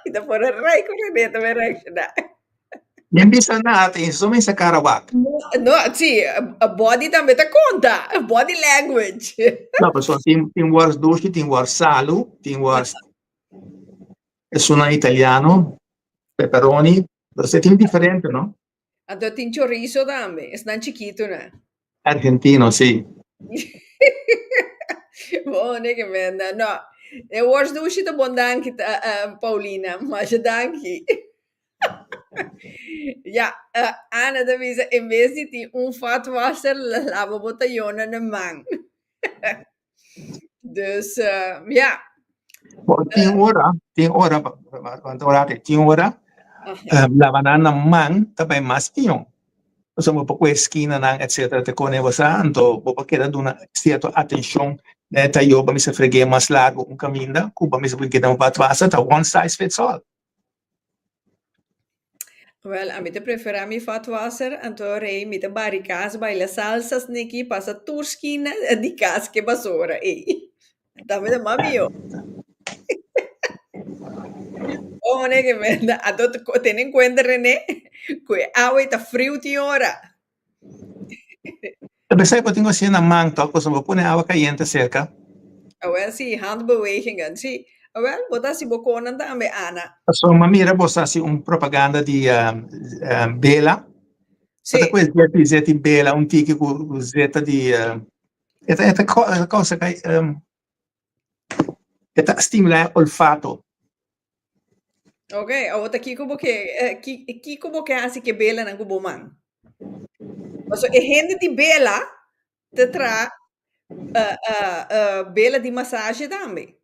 i ta pone rei ku René ta bai reakshoná. Mi bisa nada, tin so mi sa kara wak. No, no, si, body tambe ta konta, body language. No, pasobra tin tin wors dushi, tin wors salu, tin wors esunnan italiano, pepperoni, dus e tin diferente, no? Anto tin chorizo tambe, esnan chikitonan. Argentino, si. Bon, ke menda. No, e wors dushi ta bon danki, Paulina. Masha danki. Ja, Ana ta bisa, en bes di tin un vatwasser, laba bo tayona na man. Dus, ja. Bon, tin ora, tin ora, want ora tin ora, laba nan na man ta bai mas pion. Pasobra bo por kue skinanan etcetera te kone bo sa, anto bo por keda duna sierto atencion na e tayo pa mester freg'é mas largo un kaminda ku pa mester por keda un vatwasser ta one size fits all. Wel, ami ta prefera mi vatwasser, anto rei mi ta bari kas baila salsa sniki pasa tur skina di kas ke basora ei. Tambe ta mas mihó. Oh, mane ke menda, anto tene en kuenta Rene, ku e awa ei ta friu tin ora. Ta pensá bo tin ku hasié na man tòg, pasobra bo pone awa kayente serka. Awel si, handbewegingen, si. Awel, bo ta hasi bo konan tambe, Ana. Pasobra mi mira bo sa hasi un propaganda di bela. Si. Bo ta ku e zeti, zeti bela, un tiki ku zeta di, e ta e ta kousa e ta stimulá e olfato. Ok, awor ta kiko bo ke, kiko bo ke hasi ke belanan ku bo man? Pasobra e hende di bela ta traha bela di masaje tambe.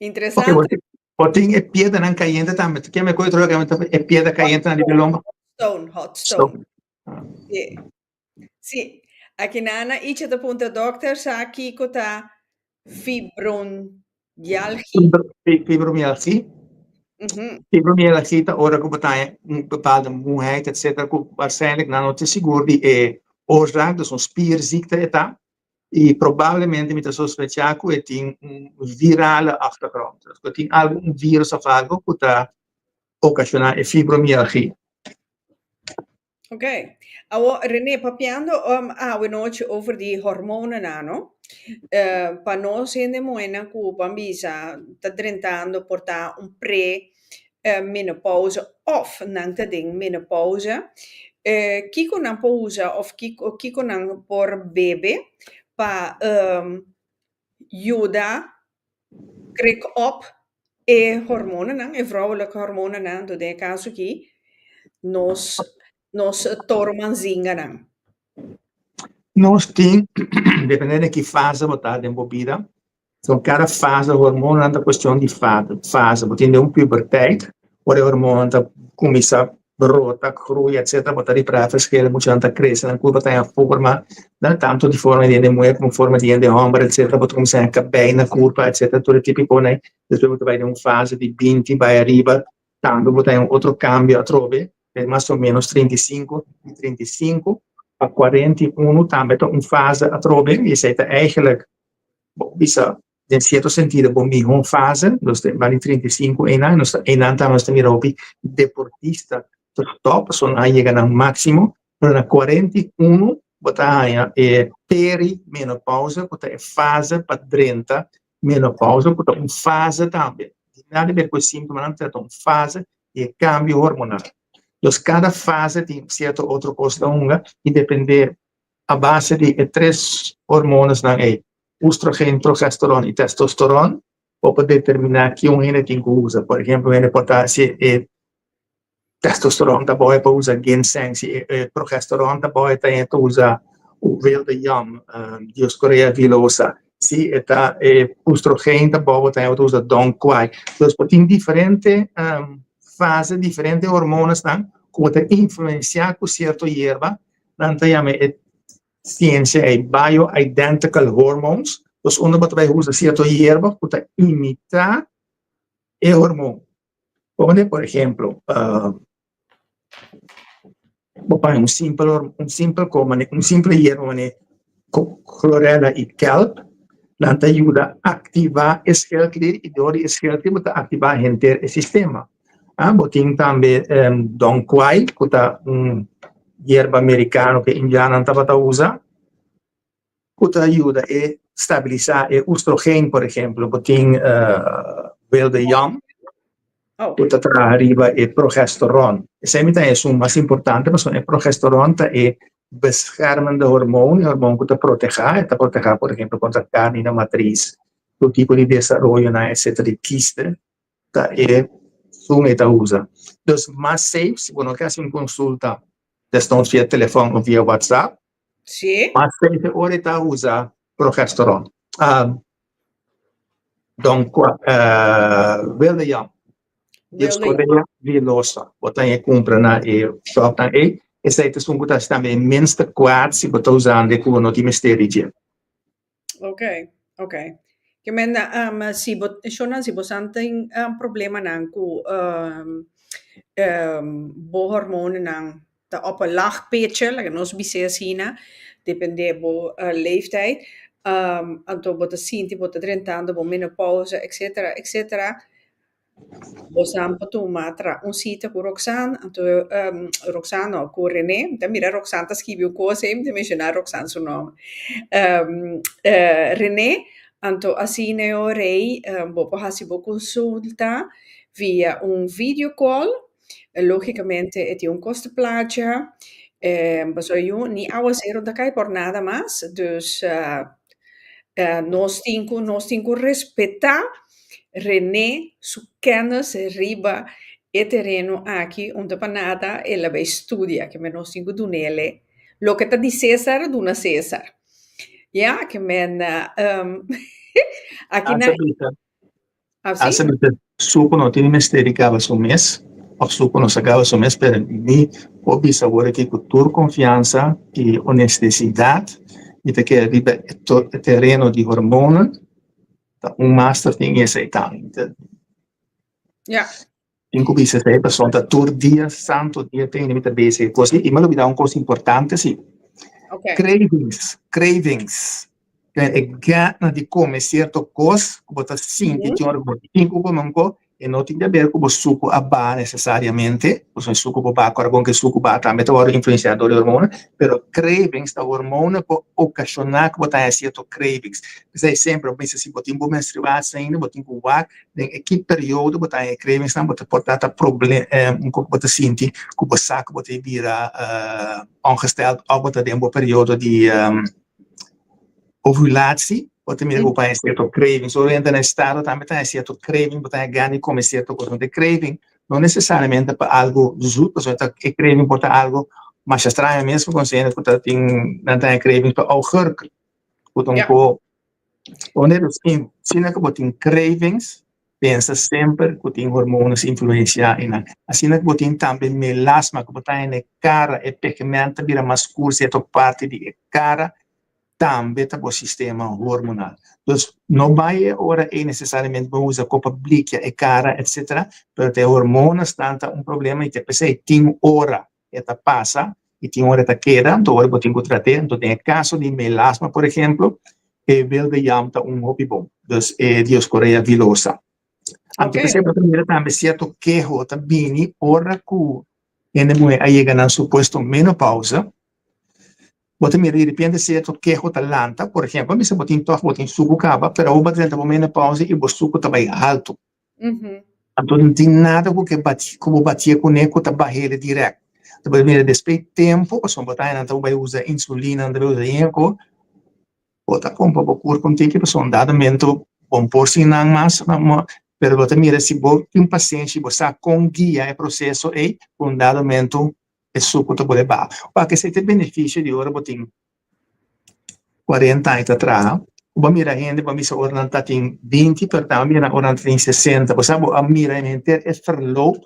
Interesante. Bo tin e piedranan kayente tambe. Ke me koe otro e piedra kayentenan di Belongo? Hot stone, hot stone. Sí. Sí. Aki nana Icha ta puntra dokter sa kiko ta fibromialgia. Fibromialgia? Fibromialgia ta ora ku bo ta haña un bepaalde moeheid etcetera ku waarschijnlijk nan no ta sigur di e oorzaak, dus un spierziekte e ta i probablemente mi ta sospecha ku e tin un virale achtergrond, dus ku tin algu un virus of algu ku ta okashoná e fibromialgia. Ok. Awo, René, papiando um, awe nochi over di hormonanan, no? Pa nos hende muhénan ku ban bisa ta drentando por ta un pre menopausa òf nan ta den menopausa, kiko nan por usa òf kiko kiko nan por bebe pa yuda krek op e hormonanan, e vrouwelijke hormonanan, anto den e kaso aki nos nos toromanzinganan. Nos tin, depende di ki fase bo ta den bo bida, so kada fase hormonanan ta kuestion di fase, bo tin den un puberteit ora e hormonanan ta kuminsá brota, groei etcetera, bo ta ripará verschil, muchanan ta krese, nan kurpa ta haña forma, no tanto di forma di hende muhé komo forma di hende hòmber etcetera, bo ta kuminsá haña kabei na kurpa etcetera, tur e tipikonan ei, despues bo ta bai den un fase di binti bai ariba, tambe bo ta haña un otro kambio atrobe, den mas o ménos 35, di 35 pa 41 tambe ta un fase atrobe, i esei ta eigenlijk bo bisa den cierto sentido bo mihó fase, nos ta bani 35 einan, nos ta einan tambe nos ta mira hopi deportista ta top, pasobra nan a yega nan máximo, pero na 41 bo ta haña e perimenopausa ku ta e fase pa drenta menopausa ku ta un fase tambe, nada di ber ku e síntomanan, ta un fase. di e kambio hormonal. Dus kada fase tin sierto otro kos ta hunga i depende a base di e tres hormonesnan ei, oestrogen, progesteron i testosteron, bo por determiná ki un hende tin ku usa. Por ehempel, un hende por ta si e testosteron ta abou e por usa ginseng, si e progesteron ta abou e ta usa wilde yam, Dioscorea villosa, si e ta e oestrogen ta abou bo ta usa dong quai. Dus bo tin diferente fase, diferente hormonesnan ku bo ta influensiá ku sierto yerba, nan ta yama e siensia ei bioidentical hormones, dus unda bo ta bai usa sierto yerba ku ta imitá e hormon. Pone por ehemplo, bo paña un simpel un simpel ko mane un simpel yerba mane chlorella i kelp, nan ta yuda aktivá e schildklier i dor di e schildklier bo ta aktivá henter e sistema. Bo tin tambe dong quai ku ta un yerba merikano ku e indiannan tabata usa. Ku ta yuda e stabilisá e oestrogen, por ehemplo, bo tin wilde yam ku ta traha riba e progesteron. Esei mi ta esun mas importante pasobra e progesteron ta e beschermende hormoon, e hormoon ku ta protehá, e ta protehá por ehemplo kontra karni na matris, tur tipo di desaroyonan etcetera di kiste ta esun e ta usa. Dus mas safe si bo no ke hasi un konsulta desnoods via telefòn òf via whatsapp, Sí. Mas safe ora e ta usa progesteron. Don wilde yam. Dioscorea villosa. Bo ta e kumpra na e shopnan ei. Esei ta esun ku ta hasi tambe e minste kwaad si bo ta usando e ku bo no tin mester di dje. Ok, ok. Ke men si bo shownan si bo san tin problemanan ku bo hormonenan ta op een laag pitje, laga nos bis'é asina, depende bo leeftijd, anto bo ta sinti bo ta drentando bo menopausa etcetera etcetera, Bo san por tuma tra un sita ku Roxanne, anto Roxanne no, ku René, mi ta mira Roxanne ta skibi un kos ei, mi ta menshoná Roxanne su nòmber. René, anto asina e ora ei bo por hasi bo konsulta via un video call, lógikamente e tin un kosto placha, pasobra yu ni awaseru ta kai por nada mas, dus nos tin ku nos tin ku respetá René su kennis riba e tereno aki un ta pa nada el a bay studia ke men nos tin ku dunele loke ta di Cesar duna Cesar ya ke men aki nan Asa bisa suku no tin mester di kaba su mes of suku no sa kaba su mes pero mi por bisa awor aki ku tur konfiansa i honestesidat mi ta kere riba e tereno di hormonen Ta un master tin esei tambe. Ja. Tin ku bisa esei pasobra ta tur dia santo dia tene mi ta bese e kos i mi a lubida un kos importante si. Okay. Cravings, cravings. E gana di kome sierto kos ku bo ta sinti tin ora ku bo tin ku kome un kos E no tin di aber ku bo suku a baha nesesariamente, pasobra e suku por baha, kòrda bon ku e suku baha tambe ta wòrdu influensiá dor di hormona, pero cravings ta hormona ku okashoná ku bo ta haña sierto cravings. P'esei semper bo bisa si bo tin bo menstruatie ainda bo tin ku wak den e ki periodo bo ta haña e cravingsnan, bo ta por ta ta proble un ku bo ta sinti ku bo sa ku bo ta bira ongesteld òf bo ta den bo periodo di Ovulatie, bo ta mira ku bo haña sierto craving. So ora bo ta na estado tambe ta haña sierto craving, bo ta haña gana di kome sierto kos. E craving no nesesariamente pa algu zoet, pasobra ta e craving por ta algu masha straño mes, ku konsiente ku ta tin nan ta haña craving pa augurk, ku ta un ko. Wanneer asina ku bo tin cravings, pensa semper ku tin hormonas influensiá einan. Asina ku bo tin tambe melasma, ku bo ta haña na e kara, e pigment ta bira mas skur sierto parti di e kara, tambe ta bo sistema hormonal. Dus no bai e ora ei nesesariamente bo usa ko pa blikia e kara etcetera, pero ta e hormonasnan ta un problema i ta p'esei tin ora e ta pasa i tin ora e ta keda, anto ora bo tin ku trat'é. Anto den e kaso di melasma por ehemplo e wilde yam ta un hopi bon, dus e Dioscorea villosa. Anto p'esei bo ta mira tambe sierto keho ta bini ora ku hende muhé a yega nan supuesto menopausa. Bo ta mira di repente sierto keho ta lanta, por ehempel, bisa bo tin tòg bo tin suku kaba, pero awor bo a drenta bo menopausa i bo suku ta bai haltu. Anto no tin nada ku ke bati ku bo batié kuné ku ta bah'é dirèkt. Ta bai mira despues tempu pasobra bo ta haña nan ta bai usa insulina, nan ta bai usa yen ku bo ta kumpra bo kurpo un tiki pasobra un dado momento bo no por sin nan mas, pero bo ta mira si bo tin pasenshi bo sa kon guia e proseso ei ku un dado momento e suku ta bolbe baha. Wak esei ta e benefisio di ora bo tin 40 aña ta traha, bo a mira hende bo a bisa ora nan ta tin 20 pero tambe mira ora nan ta tin 60, bo sa bo a mira henter e verloop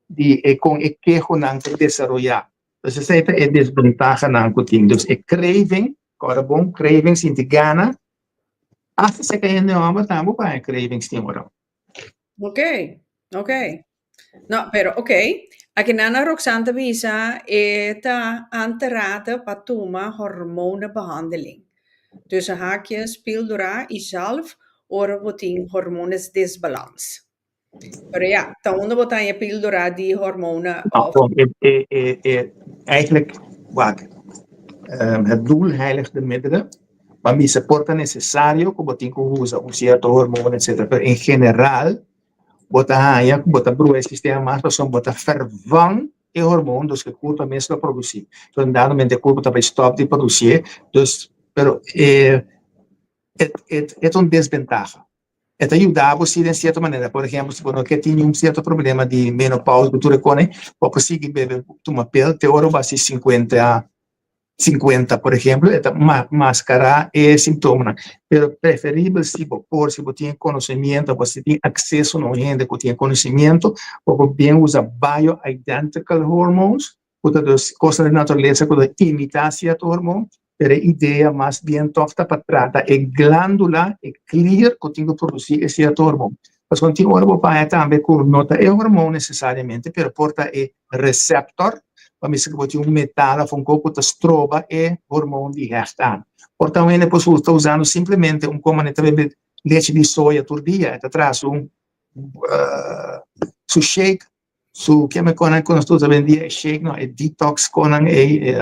di e kon e kehonan ta desaroyá. Pues esei ta e desbentahanan ku tin. Dus e craving, kòrda bon, craving sinti gana, asta si e hende hòmber tambe bo por haña cravings tin ora. Ok, ok. No, pero ok. Aki Nana Roxanne ta bisa e ta aan te raden pa tuma hormonenbehandeling. Tussen haakjes, píldora y zalf ora bo tin hormones desbalans. Pero ja, ta unda bo ta haña píldora di hormonen No, of bon, e, e, e, e, eigenlijk, wak, het doel heiligt de middelen. Pa mi se por ta necesario ku bo tin ku usa un cierto hormoon, etcétera, pero en general bo ta haña ku bo ta brua e sistema mas pasobra bo ta vervang e hormoon, dus ku e kurpa mes lo produsí. So, dado momento e kurpa ta bai stòp di produsí, dus, pero e, e, e, e ta un desbentaha. E ta yuda bo si den cierto manera, por ehempel, si bo no ke tin un cierto problema di menopausa ku tur e kone, bo por sigui bebe, tuma pil te ora bo hasi 50, 50, por ehempel, e ta mascará e sintomanan. Pero preferibel si bo por, si bo tin conocimiento, bo si tin acceso na un hende ku tin conocimiento, bo por bien usa bioidentical hormones, ku ta dus kosnan di naturalesa ku ta imitá cierto hormoon, pero e idea mas bien tòg ta pa trata e glándula, e klier ku tin ku produsí e cierto hormoon. Pasobra tin ora bo paña tambe ku no ta e hormoon necesariamente, pero por ta e receptor, pa mester ku bo tin un metal òf un kos ku ta stroba e hormoon di hègt aan. Por ta un hende por ta usando simplemente un kos manera ta bebe lechi di soya tur dia, e ta traha su su shake, su keme konan ku nos tur ta bendia e shake no, e detox konan ei, e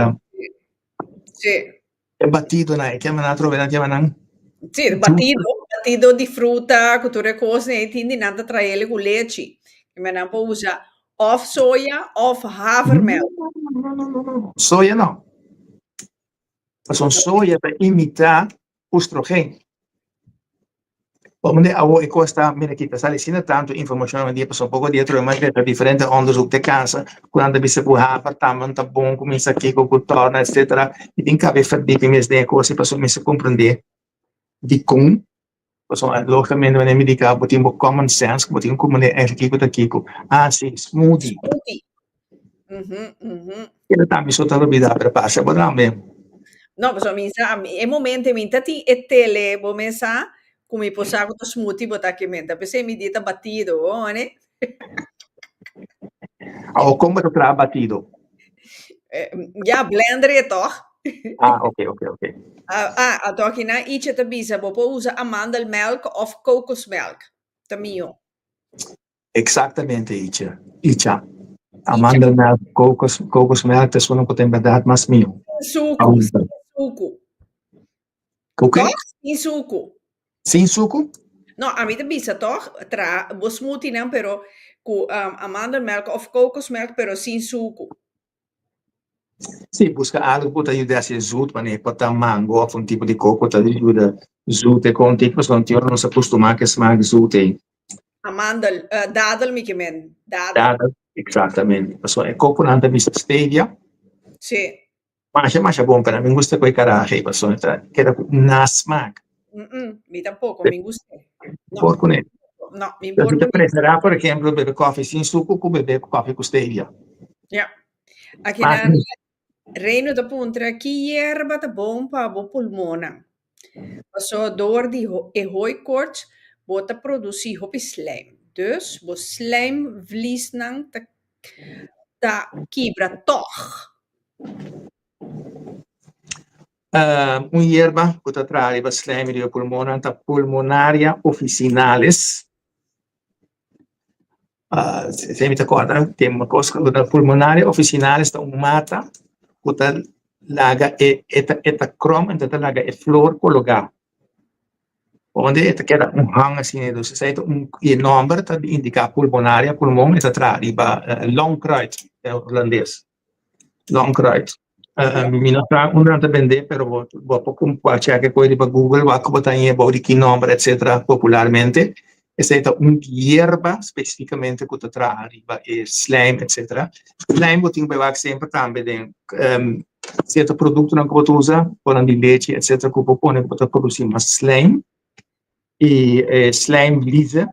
e batidonan, e keme nan atrobe nan keme nan? Sí, batido, batido di fruta ku tur e kosnan ei tin di nan ta traele ku lechi. Keme nan por usa òf soya òf havermelk. No, no, no, no, no, soya no. Pasobra soya ta imitá oestrogeen. Pasobra awo e kos ta, mira aki ta sali asina tantu informashon awendia pasobra poko dia atrobe mas leta diferente onderzoek te kansa ku nan ta bisa ku haver tambe ta bon ku misa kiko ku tòrna etsetera i tin kabe verdieping mes den e kos ei pasobra mester komprende dikon pasobra logikamente wanneer mi di bo tin bo common sense ku bo tin ku komprende eigenlijk kiko ta kiko. Ah si, smoothie. Smoothie. Mhm, mhm. Keda tambe so ta lubida pero pasa bo tambe. No, pasobra mi sa, e momento mi ta tin e tele, bo mes sa, ku mi por sa ku ta smoothie bo ta kimente. P'esei mi di ta batido, ho, ne? Awo kon bo ta traha batido? Ja, blender e toch? Ah, ok. Ah, ah, anto akinan Iche ta bisa, bo por usa amandelmelk òf kokosmelk. Ta mihó. Exactamente, Icha. Icha. Amandelmelk, kokosmelk, ta esun ku ta en bèrdat mas mihó. Sin suku, sin suku. Ku ke? Toch? Sin suku. Sin suku? No, ami ta bisa toch, traha bo smoothie-nan pero ku amandelmelk òf kokosmelk pero sin suku. Sí, buska algu ku ta yuda hasi zoet, manera por ta mango òf un tipo di koko ta yuda zoet e kon tiki, pasobra tin ora nos a kustumá ku e smak zoet ei. Amandel, dadel mi ke men, dadel. Dadel, eksaktamente. Pasobra e kokonan ta bisa stevia. Sí. Masha masha bon, pero mi gusta ku e karahe ei, pasobra ta keda ku nasmak. Mi tampoko, mi gusta. No. Por kuné. No, mi por kuné. Ta preferá, por ehemplo, bebe kòfi sin suku ku bebe kòfi ku stevia. Ja. Akinan Reino ta puntra ki yerba ta bon pa bo pulmonnan. Paso door di e hooikoorts bo ta produsí hopi slijm. Dus bo slijmvliesnan ta kibra tòg. Un yerba ku ta traha riba slijm di bo pulmonnan ta Pulmonaria officinalis. Si mi ta kòrda tin un kos ku ta Pulmonaria officinalis ta un mata ku ta laga e ta krom enton ta laga e flor kologá. Onde e ta keda un hang asina, dus esei ta un, i e nòmber ta indiká pulmonaria, pulmon, e ta traha riba longkruid den hulandes, longkruid. Mi no sa unda nan ta bendé, pero bo bo por kumpra chèk e koe riba Google wak ku bo ta hañ'é bou di ki nòmber etsetera popularmente. Esei ta un yerba spesifikamente ku ta traha riba e slijm etsetera. Slijm bo tin ku bai wak semper tambe den sierto produktonan ku bo ta usa, konan di lechi etsetera ku bo pone ku bo ta produsí mas slijm. I e slijmvliezen,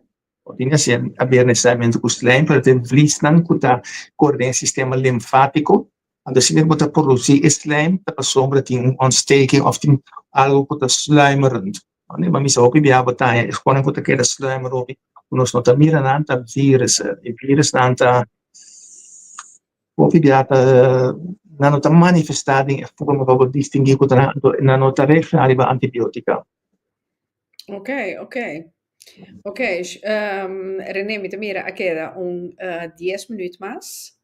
bo tin hasi haber nesesariamente ku slijm, pero ta e vliesnan ku ta kore den e sistema limfátiko. Anto asina ku bo ta produsí e slijm ta pasobra tin un ontsteking òf tin algu ku ta sluimerend. Wanneer bo misa hopi bia bo ta haña e konan ku ta keda sluimer hopi ku nos no ta mira nan ta virussen. E virusnan ta hopi bia ta nan no ta manifestá den e forma pa bo distinguí ku ta nan, anto nan no ta reakshoná riba antibiotika. Ok, ok. Ok, René mi ta mira a keda un dies minuut mas.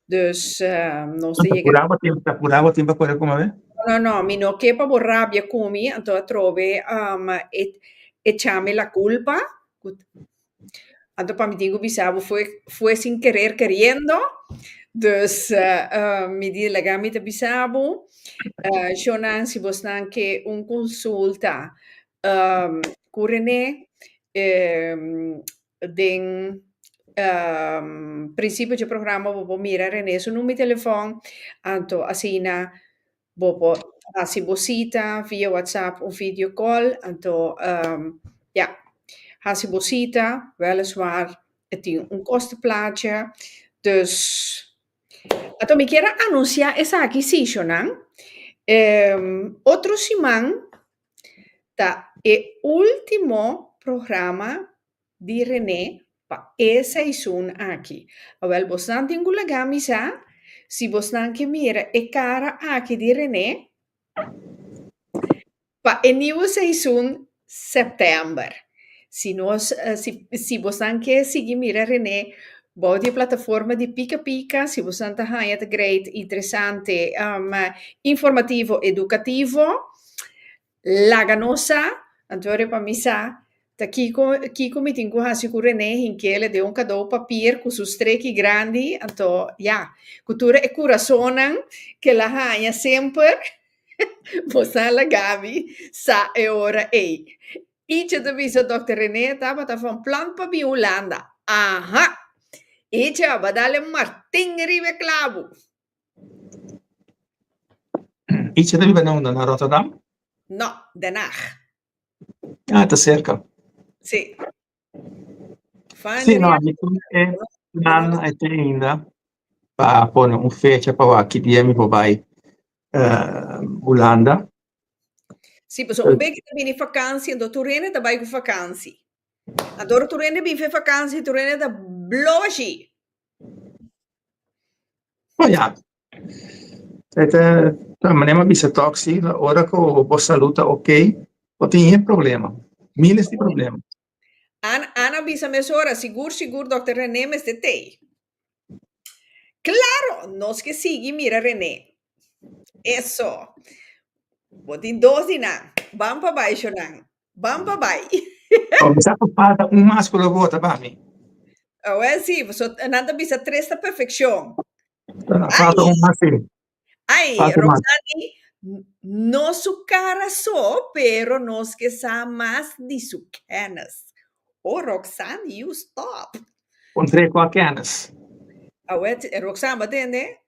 Dus nos ta yega. Ta purá bo tin, ta purá bo tin pa kore ku mami? No, no, mi no ke pa bo rabia ku mi, anto atrobe echami la kulpa. Anto pa mi tin ku bisa bo fue, fue sin querer queriendo. Dus mi di laga mi ta bisa bo. Shonan, si bosnan ke un konsulta ku René, den prinsipio dje programa bo por mira René su number di telefòn, anto asina bo por hasi bo sita via WhatsApp of video call, anto ya, hasi bo sita, wèliswaar e tin un kosteplaatje, dus anto mi kier a anunsiá esaki si shownan, otro siman ta e último programa di René pa e seizoen aki. Awel bosnan tin ku laga mi sa si bosnan ke mira e kara aki di René pa e nieuwe seizoen sèptèmber. Si nos si si bosnan ke sigui mira René bou di e plataforma di Pika Pika, si bosnan ta haña ta great, interesante, informativo, edukativo, Laga nos sa, anto pa mi sa, ta kiko kiko mi tin ku hasi ku René Hinkele den un kadou papier ku su streki grandi, anto ya, ku tur e kurasonnan ke el a haña semper, bo sa laga mi sa e ora ei. Icha ta bisa Dòkter René tabata van plan pa bin Hulanda. Aha! Icha, bo a dal e martin riba e klabu. Icha ta biba na unda? Na Rotterdam? No, Den Haag. Ah, ta serka. Sí. Sí, no, mi tin e plan ei te ainda pa pone un fecha pa wak ki dia mi por bai Hulanda. Sí, pasobra un bes ki ta bini vakansi, anto tur hende ta bai ku vakansi. Anto ora tur hende bin fe vakansi, tur hende ta blow ashi. Oh ya. E ta, ta manera mi a bisa tòg si, ora ku bo salú ta okey, bo tin hende problema, miles di problema. Ana, Ana bisa mesora, sigur sigur Dòkter René mester tei. Klaro, nos ke sigui mira René. Eso. Bo tin dos di nan. Ban pa bai, shownan. Ban pa bai. Oh, mi sa ku falta un mas ku lo vota pa mi. Awel si, so nan ta bisa tres ta perfekshon. Falta un mas si. Ai, Falta un mas. Roxani, no su cara so, pero nos ke sa mas di su kennis. Oh, Roxani, you stop. Puntr'é kua kennis. Awel, Roxanne, bo tende?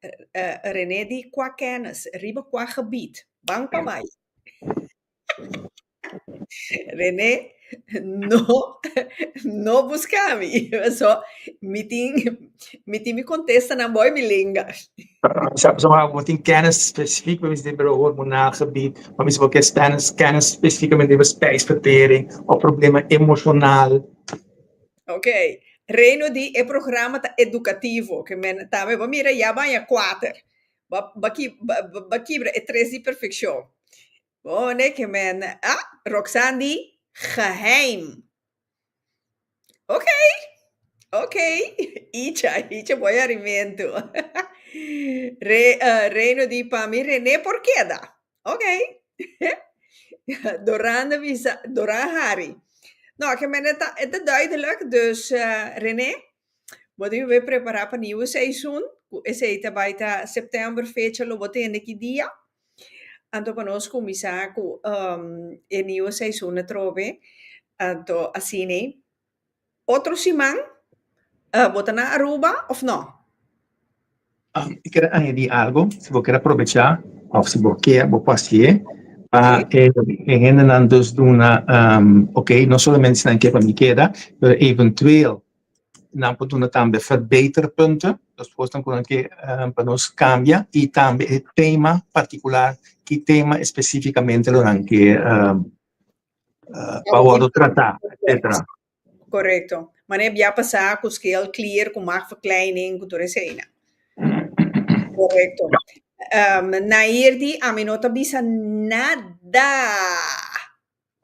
René di kua kennis, riba kua gebied. Ban pa bai. René, no, no busca mi. So, mi tin, mi tin mi contestanan boy mi lenga. Sa, sa maar bo tin kennis specifiek bij wijze van hormonaal gebied, maar misschien ook kennis, kennis specifiekamente over spijsvertering of problemen emocional. Ok, Reino di e programa ta educativo, ke men tambe bo mira ya baña kuater. Ba ba ki ba ba kibra e tres di perfeccion. Bo ne ke men ah Roxanne di geheim. Ok, ok. Icha, Icha bo yarimentu. Re Reino di pa mi Rene por keda. Ok. Doran a bisa, Doran hari. No, ke men e ta, e ta duidelijk, dus René, bo tin be prepará pa nieuwe seizoen, ku esei ta bai ta september fecha lo bo tende ki dia. Anto pa nos kuminsá ku e nieuwe seizoen atrobe, anto asina Otro siman bo ta na Aruba of no? Mi ker añadi algo, si bo ker aprobecha of si bo kier bo por hacié pa e hendenan dus duna ok no solamente si nan kier pa mi keda pero eventueel nan por duna tambe verbeterpunten, dus cosnan cu nan kier pa nos cambia y tambe e tema particular ki tema especificamente lo nan kier pa wordo tratá, etcétera. Correcto. Mane bia pasá ku scale clear, ku maagverkleining, ku tur eseinan. Correcto. Um, Nair di, ami no ta bisa nada.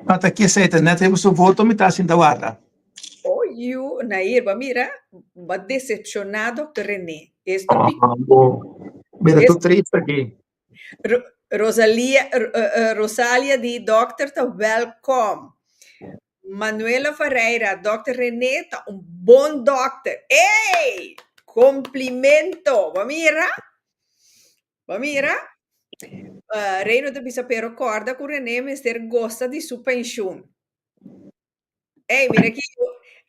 Ata ki esei ta net riba su voto mi ta sinta warda. Oh, you, Nair, ba mira, ba decepcioná Dr. René. Esto Oh, bo. Mira, tu triste aki. Rosalia, Rosalia di dokter ta welkom. Manuela Ferreira, dokter René ta un bon dokter. Ey! Complimento! Bo mira? Bo mira? Reino ta bisa pero corda cu René mester gosta di su pensioen. Ey, mira aki,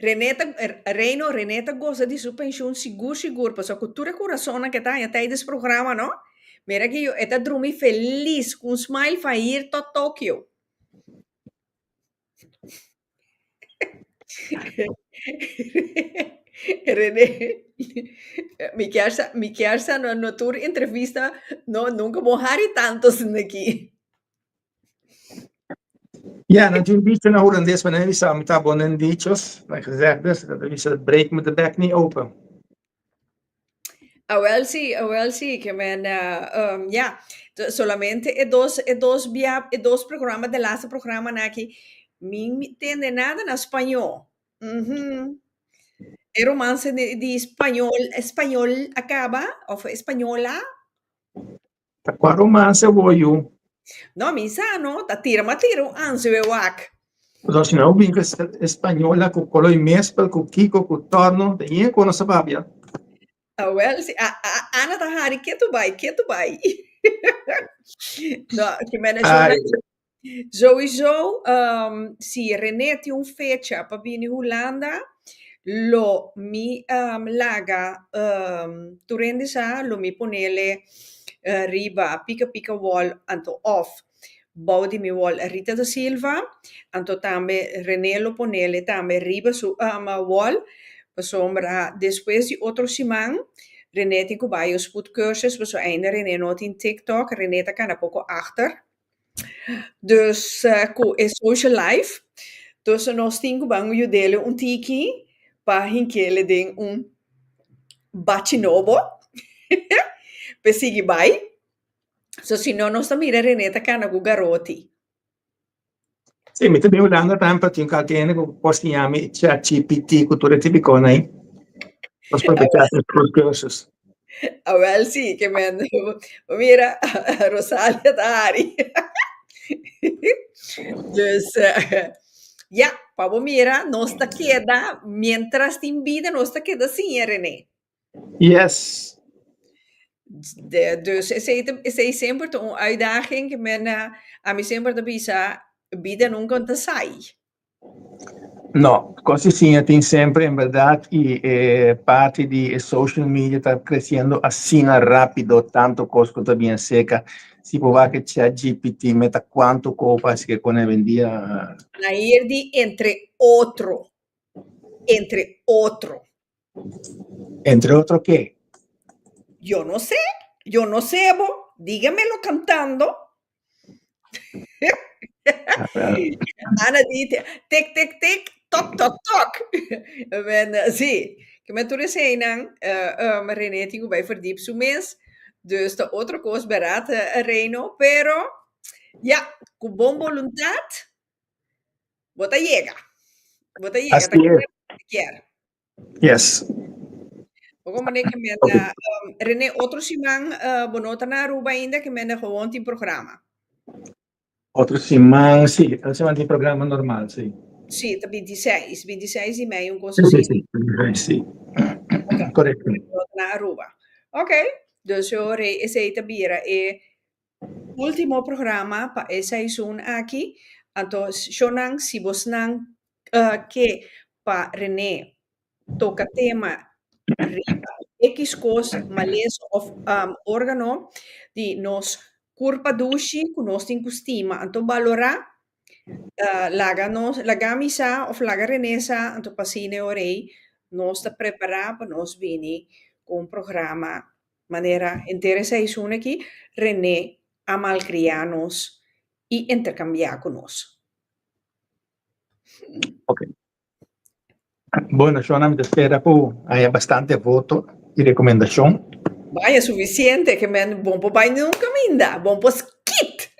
René ta, Reino, René ta goza di su pensioen sigur sigur, pasobra ku tur e kurasonnan ku e ta haña tijdens programa, no? Mira aki, e ta drumi felis, ku un smile van hier tot Tokio. René, mi kier sa, mi kier sa no, no tur entrevista, no, nunka bo hari tanto asina aki. Ja, nan tin dicho na Hulandes, maar nan bisa mi ta bon den dichos, nan gezegdes, dat bisa breek me de bek niet open. Awel sí, awel sí, ke men ja, solamente e dos, e dos bia, e dos programa, de laatste programa nan aki, mi mi tende nada na spañó. Mhm. E romance di, di spañol, español a kaba, of española. Ta kua romance awor yu? No, mi sa no, ta tira ma tira un ansiwe wak. Pasobra si no bin ku española ku koloi mespel ku kiko ku torno ta yen ku no sa papia. Awel si, a, a, Ana ta hari ketu bai, ketu bai. No, ki mene Ai. Sowieso, um, si René tin un fecha pa bini Hulanda, lo mi um, laga um, tur hende sa, lo mi ponele uh, riba Pika Pika wall anto of bou di mi wall Rita da Silva, anto tambe René lo ponele tambe riba su um, wall, pasobra despues di otro siman René tin ku bai un spoedcursus, pasobra ainda René no tin TikTok, René ta kana poko achter. Dus ku e social life, dus nos tin ku ban yud'é un tiki pa hink'é den un bachi nobo pa e sigui bai. So si no nos ta mira René ta kana ku garoti. Sí, mi ta bin Hulanda tambe pa tin kalke hende ku por siña mi ChatGPT ku tur e tipikonan ei. Nos por bechá e cursus. Awel sí, ke men mira Rosalia ta hari. Dus ya, pa bo mira nos ta keda mientras tin bida nos ta keda siña René. Yes. De, dus esei, esei semper ta un uitdaging ke men ami semper ta bisa bida nunca ta saai. No, cos di siña tin semper en berdad y e parti di e social media ta creciendo asina rapido, tanto cos cu ta bien seca. Si bo wak e ChatGPT meta cuanto co parece que con hoy-en-dia. Nair di entre otro, entre otro. Entre otro ke? Yo no sé, yo no sé bo, dígamelo cantando. Ana di tik tik tik, tok tok tok. Men sí, ke men tur eseinan René tin ku bai verdiep su mes. Dus ta otro kos bèrdat Reino, pero ya, ku bon boluntat bo ta yega. Bo ta yega, ta Así es. kier. Yes. Poko manera ke men ta, René, otro siman bo no ta na Aruba ainda ke men ta gewoon tin programa. Otro siman, sí, otro siman tin programa normal, sí. Sí, ta 26, 26 di mei, un cosa Sí, así. sí, sí, sí. Ok. Correcto. Na Aruba. Ok, dus yo re esei ta bira e último programa pa e seizoen aki. Anto, shonnan, si bosnan ke pa René toka tema riba X kos, malesa of órgano di nos kurpa dushi ku nos tin ku stima anto balorá, laga nos, laga mi sa of laga René sa, anto pa asina e ora ei nos ta prepará pa nos bini ku un programa manera henter e seizoen aki René a malkriá nos i interkambiá ku nos. Ok. Bueno, Shona, mi ta spera ku haya bastante voto i rekomendashon. Vaya, sufisiente, ke men bon por bai nun kaminda, bon por skit.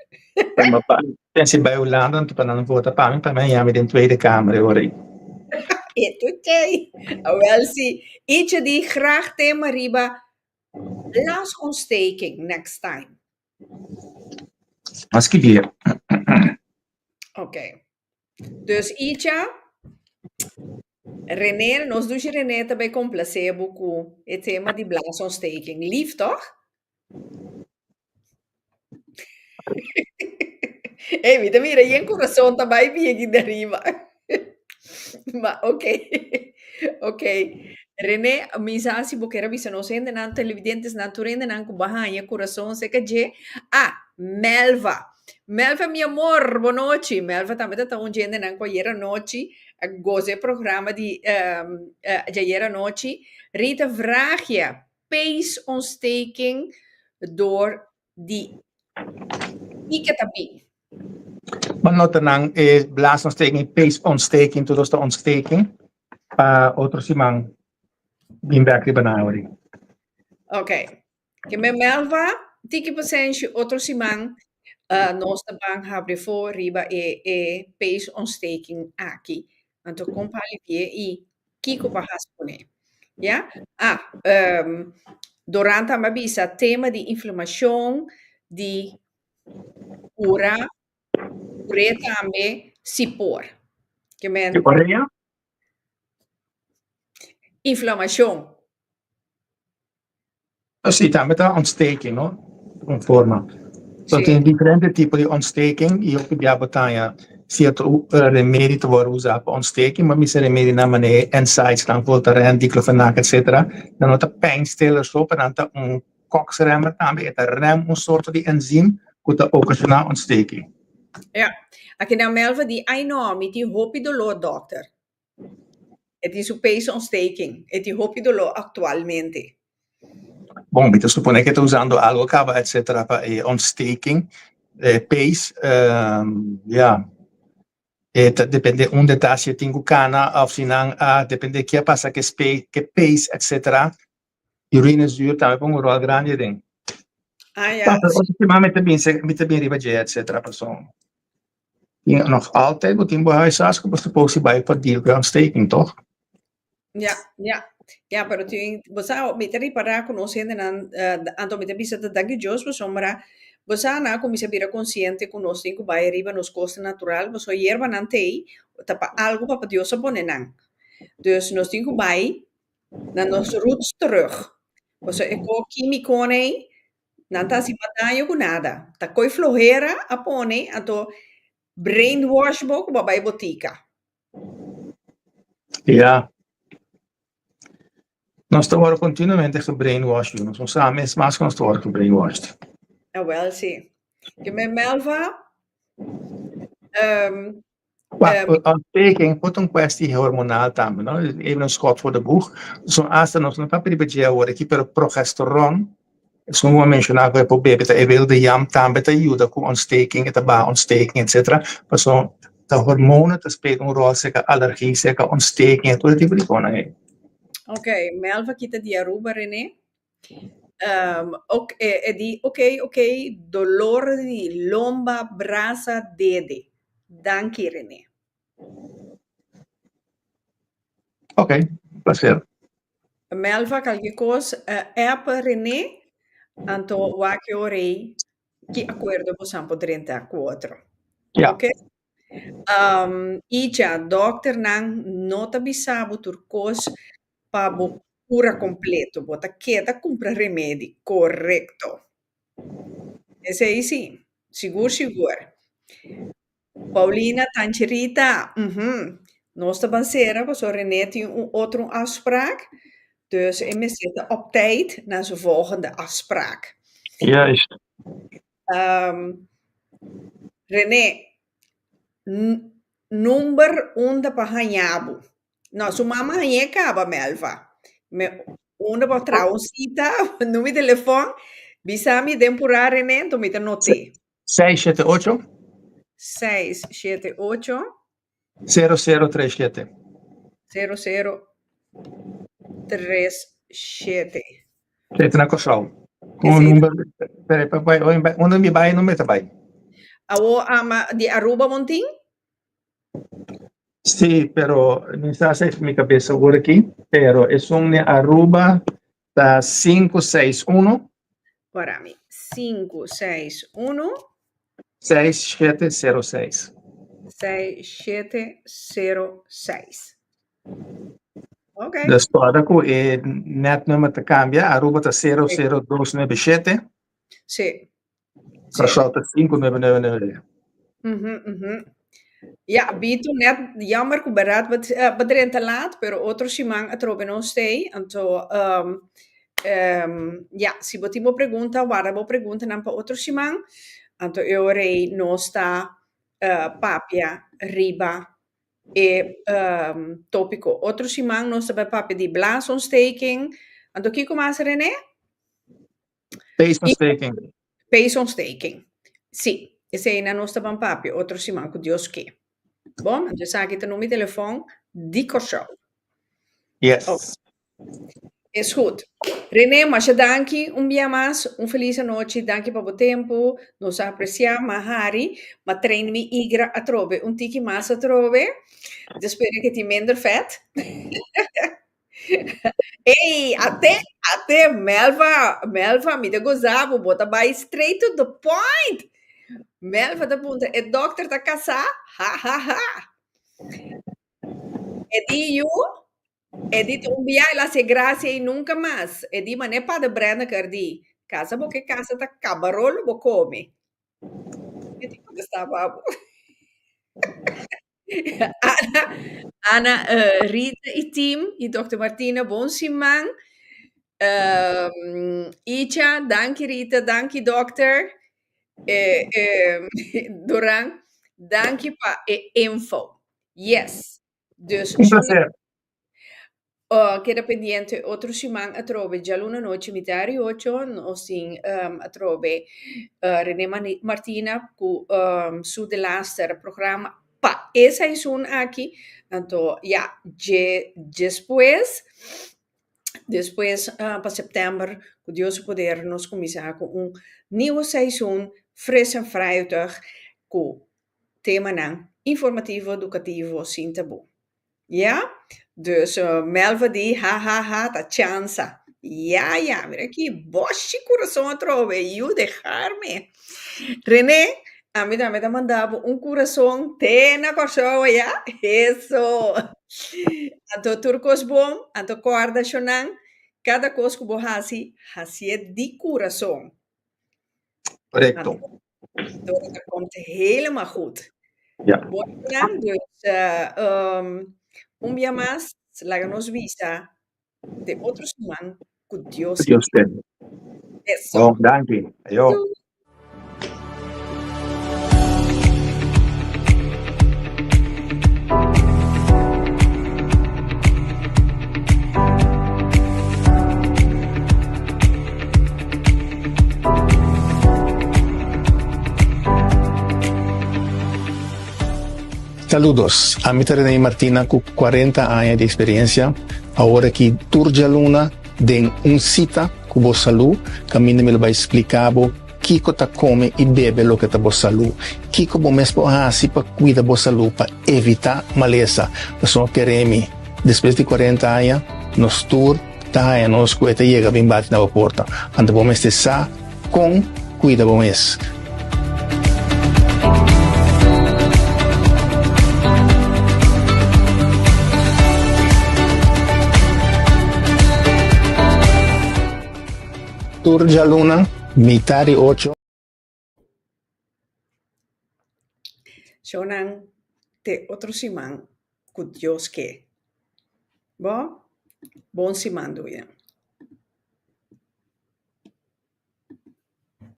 Pensa bai Hulanda anto pa nan vota pa mi, pa mi haña mi den Tweede Kamer e ora ei. E tuchei. Awel si, Icha di graag tema riba blaasontsteking next time. A skibie. Ok. Dus Icha, René, nos dushi René ta bay complacé bo cu e tema di blaasontsteking. Lief, toch? Ey, mi ta mira yen corazon ta bay bien aquí dariba. Ma ok. Ok. René, mi sa si bo kier a bisa nos hendenan, televidentesnan, tur hendenan cu bo a haña corazon cerca dje. Ah, Melva. Melva mi amor, bonochi. Melva tambe ta ta un dje hendenan cu ayer anochi a goza e programa di djayer anochi. Rita Vragia, peesontsteking door di kiko ta bin? Bo nota nan e blaasontsteking, peesontsteking, tur dos ta ontsteking pa otro siman bin bek riba nan awor. Ok. Ke me Melva, tiki pasenshi otro siman nos ta ban habri fo riba e e peesontsteking aki. Anto kon pa alivi'é i kiko pa hasi kuné. Ya? Ah, Doran tambe a bisa tema di inflamashon di kura, kur'é tambe si por. Ke men. Di orea? Inflamashon. Sí, tambe ta ontsteking, no? Un forma. So tin diferente tipo di ontsteking y hopi bia bo ta haña cierto remedi ta worde usa pa ontsteking, ma mester remedinan manera e NSAIDs nan, Voltaren, Diclofenac, etcetera. Nan no ta pijnstiller so, pero nan ta un COX-remmer tambe, e ta rem un sorto di enzym cu ta ocasiona ontsteking. Ja, aki nan Melva di, ai no, mi tin hopi dolor, dokter. E tin su peesontsteking. E tin hopi doló aktualmente. Bon, mi ta supone ke ta usando algo kaba etcetera pa e ontsteking, e pees, ya. E ta depende unda ta, si e tin ku kana of si nan a depende ke a pasa ke ke pees etcetera. Urinezuur tambe pon un ròl grandi aden. Ah, ya. Pa, pero otro siman mi ta bin, mi ta bin riba dje etcetera pasobra. Tin nog altijd bo tin bo huisarts ku bo suppose bai pa deal ku e ontsteking, toch? Ja, ja. Ja, pero tin, bo sa, mi ta ripará ku nos hendenan, anto mi ta bisa ta danki Dios pasobra bo sa nan a kuminsá bira konsiente ku nos tin ku bai riba nos kosnan natural, pasobra yerbanan t'ei ta pa algu Papa Dios a pone nan. Dus nos tin ku bai na nos roots terug. Pasobra e ko kímikonan ei Nan ta hasi mas daño ku nada. Ta koi flohera a pone, anto brainwash bo ku bo a bai botika. Ja. Nos ta wòrdu kontinuamente gebrainwashed, yu. Nos no sa mes mas ku nos ta wòrdu gebrainwashed. Awel, si. Ke men Melva, Wak, ontsteking por ta un kwestie hormonal tambe, no? Even een schot voor de boeg. So hasta nos no papia riba dje awor aki, pero progesteron, esun ku a menshoná ku e por bebe ta e wilde yam tambe ta yuda ku ontsteking, e ta baha ontsteking etcetera. Pasobra ta hormonen ta speel un ròl serka alergie, serka ontsteking, tur e tipo di konan ei. Ok, Melva kita di Aruba, René. Ok, e di, ok, ok, dolor di lomba, brasa, dede. Danki, René. Ok, placer. Melva, kalke kos, app René, anto wak e ora ei ki akuerdo bosan por drenta ku otro. Ja. Oké? Icha, dokternan no ta bisa bo tur kos pa bo kura kompleto. Bo ta keda kumpra remedi. Korekto. Esei sí. Sigur sigur. Paulina, Tanchi Rita, mhm. Nos ta ban sera pasobra René tin un otro afspraak. Dus e mester ta op tijd na su volgende afspraak. Juist. René, number unda pa haña bo? No, su mama hañ'é kaba, Melva. Me, unda pa traha un sita, number di telefòn, bisa mi den purá, René, enton mi ta not'é. 678. 678. 0037. 0037. Esei ta na Kòrsou. Un number, pero pa bai, unda mi bai number ta bai. Awo ama di Aruba bon tin? Sí, pero mi sa sa mi cabeza awor aki, pero esun di Aruba ta 561. Para mi, 561. 6706. 6706. Ok. Dus ora ku e net nummer ta kambia, Aruba ta 00297. Sí. Kòrsou ta 5999. Mhm, mhm. Ja, Bito, net jammer ku bèrdat bo bo drenta laat, pero otro siman atrobe nos stay. Anto, um, um, ja, si bo tin bo pregunta, warda bo preguntanan pa otro siman. Anto e ora ei nos ta uh, papia riba e um, tópiko. Otro siman nos ta bai papia di blaasontsteking. Anto kiko mas, René? Peesontsteking. Peesontsteking. Sí, eseinan nos ta ban papia otro siman ku Dios ke. Bon, anto esaki ta number di telefòn di Kòrsou. Yes. Oh. Is goed. René, masha danki un bia mas. Un felis anochi. Danki pa bo tempu. Nos a apresiá. Ma hari, ma train mi igra atrobe. Un tiki mas atrobe. Mi ta spera ke tin minder fèt. Ey, ate, ate, Melva, Melva, mi ta goza bo, bo ta bai straight to the point. Melva ta puntra, e dokter ta kasá? Ha, ha, ha. E di yu, e di ta un bia el hasi e gracia y nunca mas. E di mane Pader Brenneker di, casa bo ke casa ta kabarolo bo come. Mi ta contesta pa bo. Ana, Ana, eh, Rita y team y Dr. Martina, bon siman. Um, Icha, danki Rita, danki dokter. Eh, eh, Duran, danki pa e info. Yes. Dus, Un placer. Uh, keda pendiente otro siman atrobe djaluna nochi mitar i ocho nos tin um, atrobe uh, René Martina ku um, su delaster programa pa e seizoen aki. Anto ja, dje despues despues uh, pa september ku Dios su poder nos kuminsá ku un nieuwe seizoen fris en fruitig ku temanan informativo, edukativo sin tabú. Ja, dus Melva di ha ha ha ta chansa. Ja ja, mira aki, boshi kurason atrobe, yu dejarme. René, ami tambe ta manda bo un kurason te na Kòrsou aya. Eso. Anto tur kos bon, anto kòrda shonnan, kada kos ku bo hasi, hasié di kurason. Korekto. Anto dat komt helemaal goed. Ja. Bueno, dus uh, um, un bia mas, laga nos bisa de otro siman ku Dios Dios quiere. quiere. Eso. Bon, danki. Ayo. Doei. Saludos, ami ta Rene Martina ku 40 aña di eksperensia. Awor aki tur djaluna den un sita ku bo salú, kaminda mi lo bai splika bo kiko ta kome i bebe loke ta bo salú, kiko bo mes por hasi pa kuida bo salú pa evitá malesa. Pasobra kere mi, despues di 40 aña nos tur Ta haña nos ku e ta yega bin bati na bo porta. Anto bo mester sa kon kuida bo mes. Tur djaluna, mitar di ocho. Shownan, te otro siman ku Dios ke. Bo, bon siman duya.